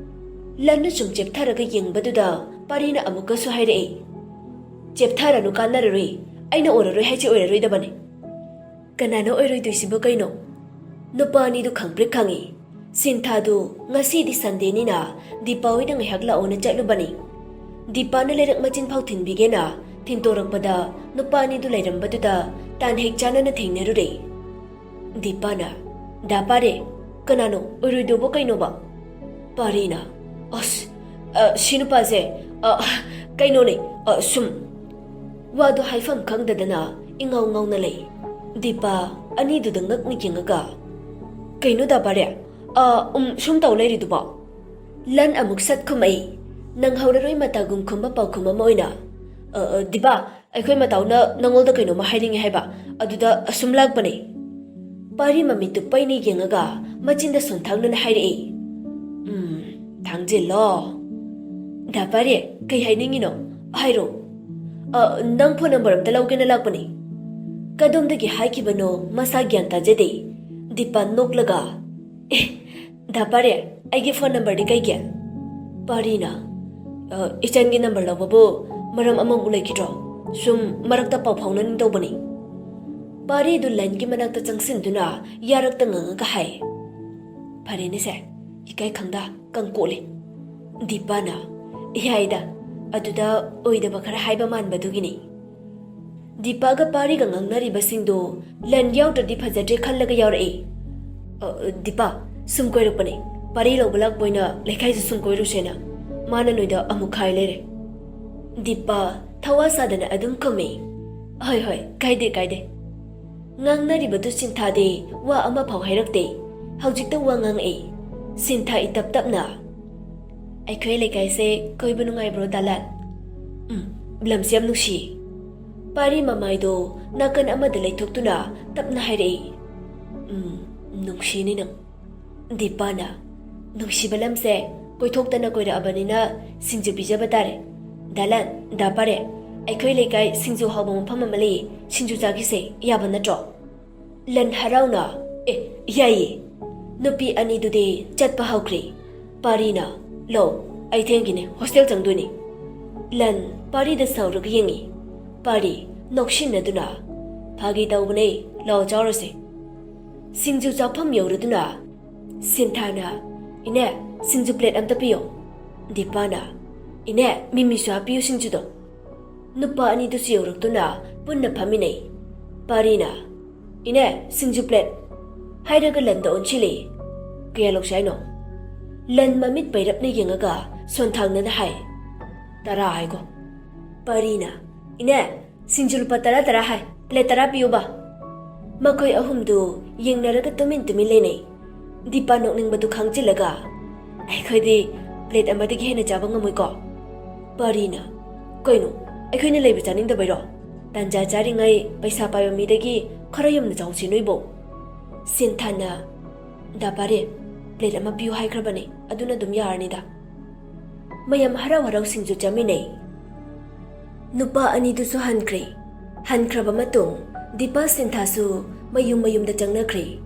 ꯂꯟꯅ ꯁꯨꯝ ꯆꯦꯞꯊꯔꯒ ꯌꯦꯡꯕꯗꯨꯗ ꯄꯥꯔꯤꯅ ꯑꯃꯨꯛꯀꯁꯨ ꯍꯥꯏꯔꯛꯏ, "ꯆꯦꯞꯊꯔꯅꯨ, ꯀꯥꯟꯅꯔꯔꯣꯏ꯫ ꯑꯩꯅ ꯑꯣꯏꯔꯔꯣꯏ ꯍꯥꯏꯁꯦ ꯑꯣꯏꯔꯔꯣꯏꯗꯕꯅꯤ꯫" "ꯀꯅꯥꯅꯣ ꯑꯣꯏꯔꯣꯏꯗꯣꯏꯁꯤꯕꯣ ꯀꯩꯅꯣ?" ꯅꯨꯄꯥ ꯑꯅꯤꯗꯨ ꯈꯪꯄ꯭ꯔꯦꯛ ꯈꯪꯉꯤ꯫ ꯁꯤꯟꯊꯥꯗꯨ ꯉꯁꯤꯗꯤ ꯁꯟꯗꯦꯅꯤꯅ ꯗꯤꯄꯥ ꯍꯣꯏꯗ ꯉꯥꯏꯍꯥꯛ ꯂꯥꯛꯑꯣꯅ ꯆꯠꯂꯨꯕꯅꯤ꯫ ꯗꯤꯄꯥꯅ ꯂꯩꯔꯛ ꯃꯆꯤꯟ ꯐꯥꯎ ꯊꯤꯟꯕꯤꯒꯦꯅ ꯊꯤꯟꯇꯣꯔꯛꯄꯗ ꯅꯨꯄꯥ ꯑꯅꯤꯗꯨ ꯂꯩꯔꯝꯕꯗꯨꯗ ꯇꯥꯟ ꯍꯦꯛ ꯆꯥꯅꯅ ꯊꯦꯡꯅꯔꯨꯔꯦ꯫ ꯗꯤꯄꯥꯅ, "ꯗꯥ ꯄꯥꯔꯦ, ꯀꯅꯥꯅꯣ ꯑꯣꯏꯔꯣꯏꯗꯧꯕ ꯀꯩꯅꯣꯕ?" ꯄꯥꯔꯤꯅ, "ꯑꯁ, ꯑ, ꯁꯤ ꯅꯨꯄꯥꯁꯦ, ꯑ, ꯀꯩꯅꯣꯅꯦ, ꯑ, ꯁꯨꯝ꯫" ꯋꯥꯗꯣ ꯍꯥꯏꯐꯝ ꯈꯪꯗꯗꯅ ꯏꯉꯥꯎ ꯉꯥꯎꯅ ꯂꯩ꯫ ꯗꯤꯄꯥ ꯑꯅꯤꯗꯨꯗ ꯉꯛꯅ ꯌꯦꯡꯉꯒ, "ꯀꯩꯅꯣ ꯗꯥ ꯄꯥꯔꯦ? ꯑ, ꯎꯝ, ꯁꯨꯝ ꯇꯧ ꯂꯩꯔꯤꯗꯨꯕꯣ?" ꯂꯟ ꯑꯃꯨꯛ ꯁꯠ ꯈꯨꯝꯃꯛꯏ, ꯅꯪꯍꯧꯔꯔꯣꯏ ꯃꯇꯥꯒꯨꯝ ꯈꯨꯝꯕ ꯄꯥꯎꯈꯨꯝ ꯑꯃ ꯑꯣꯏꯅ, "ꯑ, ꯑ, ꯗꯤꯄꯥ, ꯑꯩꯈꯣꯏ ꯃꯇꯥꯎꯅ ꯅꯉꯣꯟꯗ ꯀꯩꯅꯣꯝꯃ ꯍꯥꯏꯅꯤꯡꯉꯤ ꯍꯥꯏꯕ, ꯑꯗꯨꯗ ꯑꯁꯨꯝ ꯂꯥꯛꯄꯅꯦ꯫" ꯄꯥꯔꯤ ꯃꯃꯤꯠꯇꯨ ꯄꯩꯅ ꯌꯦꯡꯉꯒ ꯃꯆꯤꯟꯗ ꯁꯣꯟꯊꯥꯡꯅꯅ ꯍꯥꯏꯔꯛꯏ, "ꯎꯝ, ꯊꯥꯡꯖꯤꯜꯂꯣ꯫" "ꯗꯥ ꯄꯥꯔꯤ, ꯀꯩ ꯍꯥꯏꯅꯤꯡꯉꯤꯅꯣ? ꯍꯥꯏꯔꯣ꯫" "ꯑ, ꯅꯪ ꯐꯣꯟ ꯅꯝꯕꯔ ꯑꯝꯇ ꯂꯧꯒꯦꯅ ꯂꯥꯛꯄꯅꯦ꯫" ꯀꯗꯣꯝꯗꯒꯤ ꯍꯥꯏꯈꯤꯕꯅꯣ ꯃꯁꯥ ꯒ꯭ꯌꯥꯟ ꯇꯥꯖꯗꯦ꯫ ꯗꯤꯄꯥ ꯅꯣꯛꯂꯒ, "ꯑꯦ, ꯗꯥ ꯄꯥꯔꯦ, ꯑꯩꯒꯤ ꯐꯣꯟ ꯅꯝꯕꯔꯗꯤ ꯀꯩꯒꯤ?" ꯄꯥꯔꯤꯅ, "ꯑ, ꯏꯆꯟꯒꯤ ꯅꯝꯕꯔ ꯂꯧꯕꯕꯨ ꯃꯔꯝ ꯑꯃꯃꯨꯛ ꯂꯩꯈꯤꯗ꯭ꯔꯣ? ꯁꯨꯝ ꯃꯔꯛꯇ ꯄꯥꯎ ꯐꯥꯎꯅꯅꯤꯡ ꯇꯧꯕꯅꯤ꯫" ꯄꯥꯔꯤꯗꯨ ꯂꯟꯒꯤ ꯃꯅꯥꯛꯇ ꯆꯪꯁꯤꯟꯗꯨꯅ ꯌꯥꯔꯛꯇ ꯉꯥꯡꯉꯒ ꯍꯥꯏ, "ꯐꯔꯦꯅꯦꯁꯦ, ꯏꯀꯥꯏ ꯈꯪꯗ ꯀꯪꯀꯣꯠꯂꯦ꯫" ꯗꯤꯄꯥꯅ, "ꯌꯥꯏꯗ, ꯑꯗꯨꯗ ꯑꯣꯏꯗꯕ ꯈꯔ ꯍꯥꯏꯕ ꯃꯥꯟꯕꯗꯨꯒꯤꯅꯤ꯫" ꯗꯤꯄꯥꯒ ꯄꯥꯔꯤꯒ ꯉꯥꯡꯅꯔꯤꯕꯁꯤꯡꯗꯣ ꯂꯟ ꯌꯥꯎꯗ꯭ꯔꯗꯤ ꯐꯖꯗ꯭ꯔꯦ ꯈꯜꯂꯒ ꯌꯥꯎꯔꯛꯏ꯫ "ꯑ, ꯗꯤꯄꯥ, ꯁꯨꯝ ꯀꯣꯏꯔꯛꯄꯅꯦ꯫ ꯄꯥꯔꯤ ꯂꯧꯕ ꯂꯥꯛꯄ ꯑꯣꯏꯅ ꯂꯩꯀꯥꯏꯁꯨ ꯁꯨꯝ ꯀꯣꯏꯔꯨꯁꯦꯅ꯫ ꯃꯥꯅ ꯅꯣꯏꯗ ꯑꯃꯨꯛ ꯈꯥꯏ ꯂꯩꯔꯦ꯫" ꯗꯤꯄꯥ ꯊꯋꯥ ꯁꯥꯗꯅ ꯑꯗꯨꯝ ꯈꯨꯝꯃꯤ, "ꯍꯣꯏ, ꯍꯣꯏ, ꯀꯥꯏꯗꯦ, ꯀꯥꯏꯗꯦ꯫" ꯉꯥꯡꯅꯔꯤꯕꯗꯨ ꯁꯤꯟꯊꯥꯗꯤ ꯋꯥ ꯑꯃꯐꯥꯎ ꯍꯥꯏꯔꯛꯇꯦ꯫ ꯍꯧꯖꯤꯛꯇ ꯋꯥ ꯉꯥꯡꯉꯛꯏ꯫ ꯁꯤꯟꯊꯥ ꯏꯇꯞ ꯇꯞꯅ, "ꯑꯩꯈꯣꯏ ꯂꯩꯀꯥꯏꯁꯦ ꯀꯣꯏꯕ ꯅꯨꯡꯉꯥꯏꯕ꯭ꯔꯣ, ꯗꯥ ꯂꯟ?" "ꯎꯝ, ꯂꯝꯁꯦ ꯌꯥꯝ ꯅꯨꯡꯁꯤ꯫" ꯄꯥꯔꯤ ꯃꯃꯥꯏꯗꯣ ꯅꯥꯀꯟ ꯑꯃꯗ ꯂꯩꯊꯣꯛꯇꯨꯅ ꯇꯞꯅ ꯍꯥꯏꯔꯛꯏ, "ꯎꯝ, ꯅꯨꯡꯁꯤꯅꯤ ꯅꯪ꯫" ꯗꯤꯄꯥꯅ, "ꯅꯨꯡꯁꯤꯕ ꯂꯝꯁꯦ ꯀꯣꯏꯊꯣꯛꯇꯅ ꯀꯣꯏꯔꯛꯑꯕꯅꯤꯅ ꯁꯤꯡꯖꯨ ꯄꯤꯖꯕ ꯇꯥꯔꯦ꯫ ꯗꯥ ꯂꯟ, ꯗꯥ ꯄꯥꯔꯦ, ꯑꯩꯈꯣꯏ ꯂꯩꯀꯥꯏ ꯁꯤꯡꯖꯨ ꯍꯥꯎꯕ ꯃꯐꯝ ꯑꯃ ꯂꯩꯌꯦ, ꯁꯤꯡꯖꯨ ꯆꯥꯈꯤꯁꯦ, ꯌꯥꯕ ꯅꯠꯇ꯭ꯔꯣ?" ꯂꯟ ꯍꯔꯥꯎꯅ, "ꯑꯦ, ꯌꯥꯏꯌꯦ꯫" ꯅꯨꯄꯤ ꯑꯅꯤꯗꯨꯗꯤ ꯆꯠꯄ ꯍꯧꯈ꯭ꯔꯦ꯫ ꯄꯥꯔꯤꯅ, "ꯂꯧ, ꯑꯩ ꯊꯦꯡꯈꯤꯅꯤ, ꯍꯣꯁꯇꯦꯜ ꯆꯪꯗꯣꯏꯅꯤ꯫" ꯂꯟ ꯄꯥꯔꯤꯗ ꯁꯥꯎꯔꯒ ꯌꯦꯡꯉꯤ꯫ ꯄꯥꯔꯤ ꯅꯣꯛꯁꯤꯟꯅꯗꯨꯅ, "ꯐꯥꯒꯤ ꯇꯧꯕꯅꯦ, ꯂꯥꯛꯑꯣ ꯆꯥꯎꯔꯁꯦ꯫" ꯁꯤꯡꯖꯨ ꯆꯥꯐꯝ ꯌꯧꯔꯗꯨꯅ ꯁꯤꯟꯊꯥꯅ, "ꯏꯅꯦ, ꯁꯤꯡꯖꯨ ꯄ꯭ꯂꯦꯠ ꯑꯝꯇ ꯄꯤꯌꯣ꯫" ꯗꯤꯄꯥꯅ, "ꯏꯅꯦ, ꯃꯤꯃꯤꯁꯨ ꯍꯥꯞꯄꯤꯌꯨ ꯁꯤꯡꯖꯨꯗꯣ꯫" ꯅꯨꯄꯥ ꯑꯅꯤꯗꯨꯁꯨ ꯌꯧꯔꯛꯇꯨꯅ ꯄꯨꯟꯅ ꯐꯝꯃꯤꯟꯅꯩ꯫ ꯄꯥꯔꯤꯅ, "ꯏꯅꯦ, ꯁꯤꯡꯖꯨ ꯄ꯭ꯂꯦꯠ," ꯍꯥꯏꯔꯒ ꯂꯟꯗ ꯑꯣꯟꯁꯤꯜꯂꯤ꯫ "ꯀꯌꯥ ꯂꯧꯁꯦ ꯍꯥꯏꯅꯣ?" ꯂꯟ ꯃꯃꯤꯠ ꯄꯩꯔꯞꯅ ꯌꯦꯡꯉꯒ ꯁꯣꯟꯊꯥꯡꯅꯅ ꯍꯥꯏ, "ꯇꯔꯥ ꯍꯥꯏꯒꯣ꯫" ꯄꯥꯔꯤꯅ, "ꯏꯅꯦ, ꯁꯤꯡꯖꯨ ꯂꯨꯄꯥ ꯇꯔꯥ ꯇꯔꯥ ꯍꯥꯏ, ꯄ꯭ꯂꯦꯠ ꯇꯔꯥ ꯄꯤꯌꯨꯕ꯫" ꯃꯈꯣꯏ ꯑꯍꯨꯝꯗꯨ ꯌꯦꯡꯅꯔꯒ ꯇꯨꯃꯤꯟ ꯇꯨꯃꯤꯟ ꯂꯩꯅꯩ꯫ ꯗꯤꯄꯥ ꯅꯣꯛꯅꯤꯡꯕꯗꯨ ꯈꯥꯡꯖꯤꯜꯂꯒ, "ꯑꯩꯈꯣꯏꯗꯤ ꯄ꯭ꯂꯦꯠ ꯑꯃꯗꯒꯤ ꯍꯦꯟꯅ ꯆꯥꯕ ꯉꯝꯃꯣꯏꯀꯣ꯫" ꯄꯥꯔꯤꯅ, "ꯀꯩꯅꯣ, ꯑꯩꯈꯣꯏꯅ ꯂꯩꯕ ꯆꯥꯅꯤꯡꯗꯕꯩꯔꯣ? ꯇꯟꯖꯥ ꯆꯥꯔꯤꯉꯩ ꯄꯩꯁꯥ ꯄꯥꯏꯕ ꯃꯤꯗꯒꯤ ꯈꯔ ꯌꯥꯝꯅ ꯆꯥꯎꯁꯤ ꯅꯣꯏꯕꯣ꯫" ꯁꯤꯟꯊꯥꯅ, "ꯗꯥ ꯄꯥꯔꯦ, ꯄ꯭ꯂꯦꯠ ꯑꯃ ꯄꯤꯌꯨ ꯍꯥꯏꯈ꯭ꯔꯕꯅꯦ, ꯑꯗꯨꯅ ꯑꯗꯨꯝ ꯌꯥꯔꯅꯤꯗ꯫" ꯃꯌꯥꯝ ꯍꯔꯥꯎ ꯍꯔꯥꯎ ꯁꯤꯡꯖꯨ ꯆꯥꯃꯤꯟꯅꯩ꯫ ꯅꯨꯄꯥ ꯑꯅꯤꯗꯨꯁꯨ ꯍꯟꯈ꯭ꯔꯦ꯫ ꯍꯟꯈ꯭ꯔꯕ ꯃꯇꯨꯡ ꯗꯤꯄꯥ ꯁꯤꯟꯊꯥꯁꯨ ꯃꯌꯨꯝ ꯃꯌꯨꯝꯗ ꯆꯪꯅꯈ꯭ꯔꯦ꯫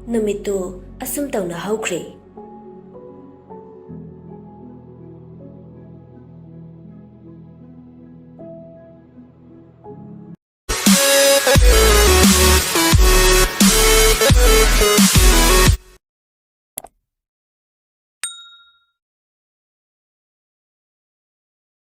ꯅꯨꯃꯤꯠꯇꯨ ꯑꯁꯨꯝ ꯇꯧꯅ ꯍꯧꯈ꯭ꯔꯦ꯫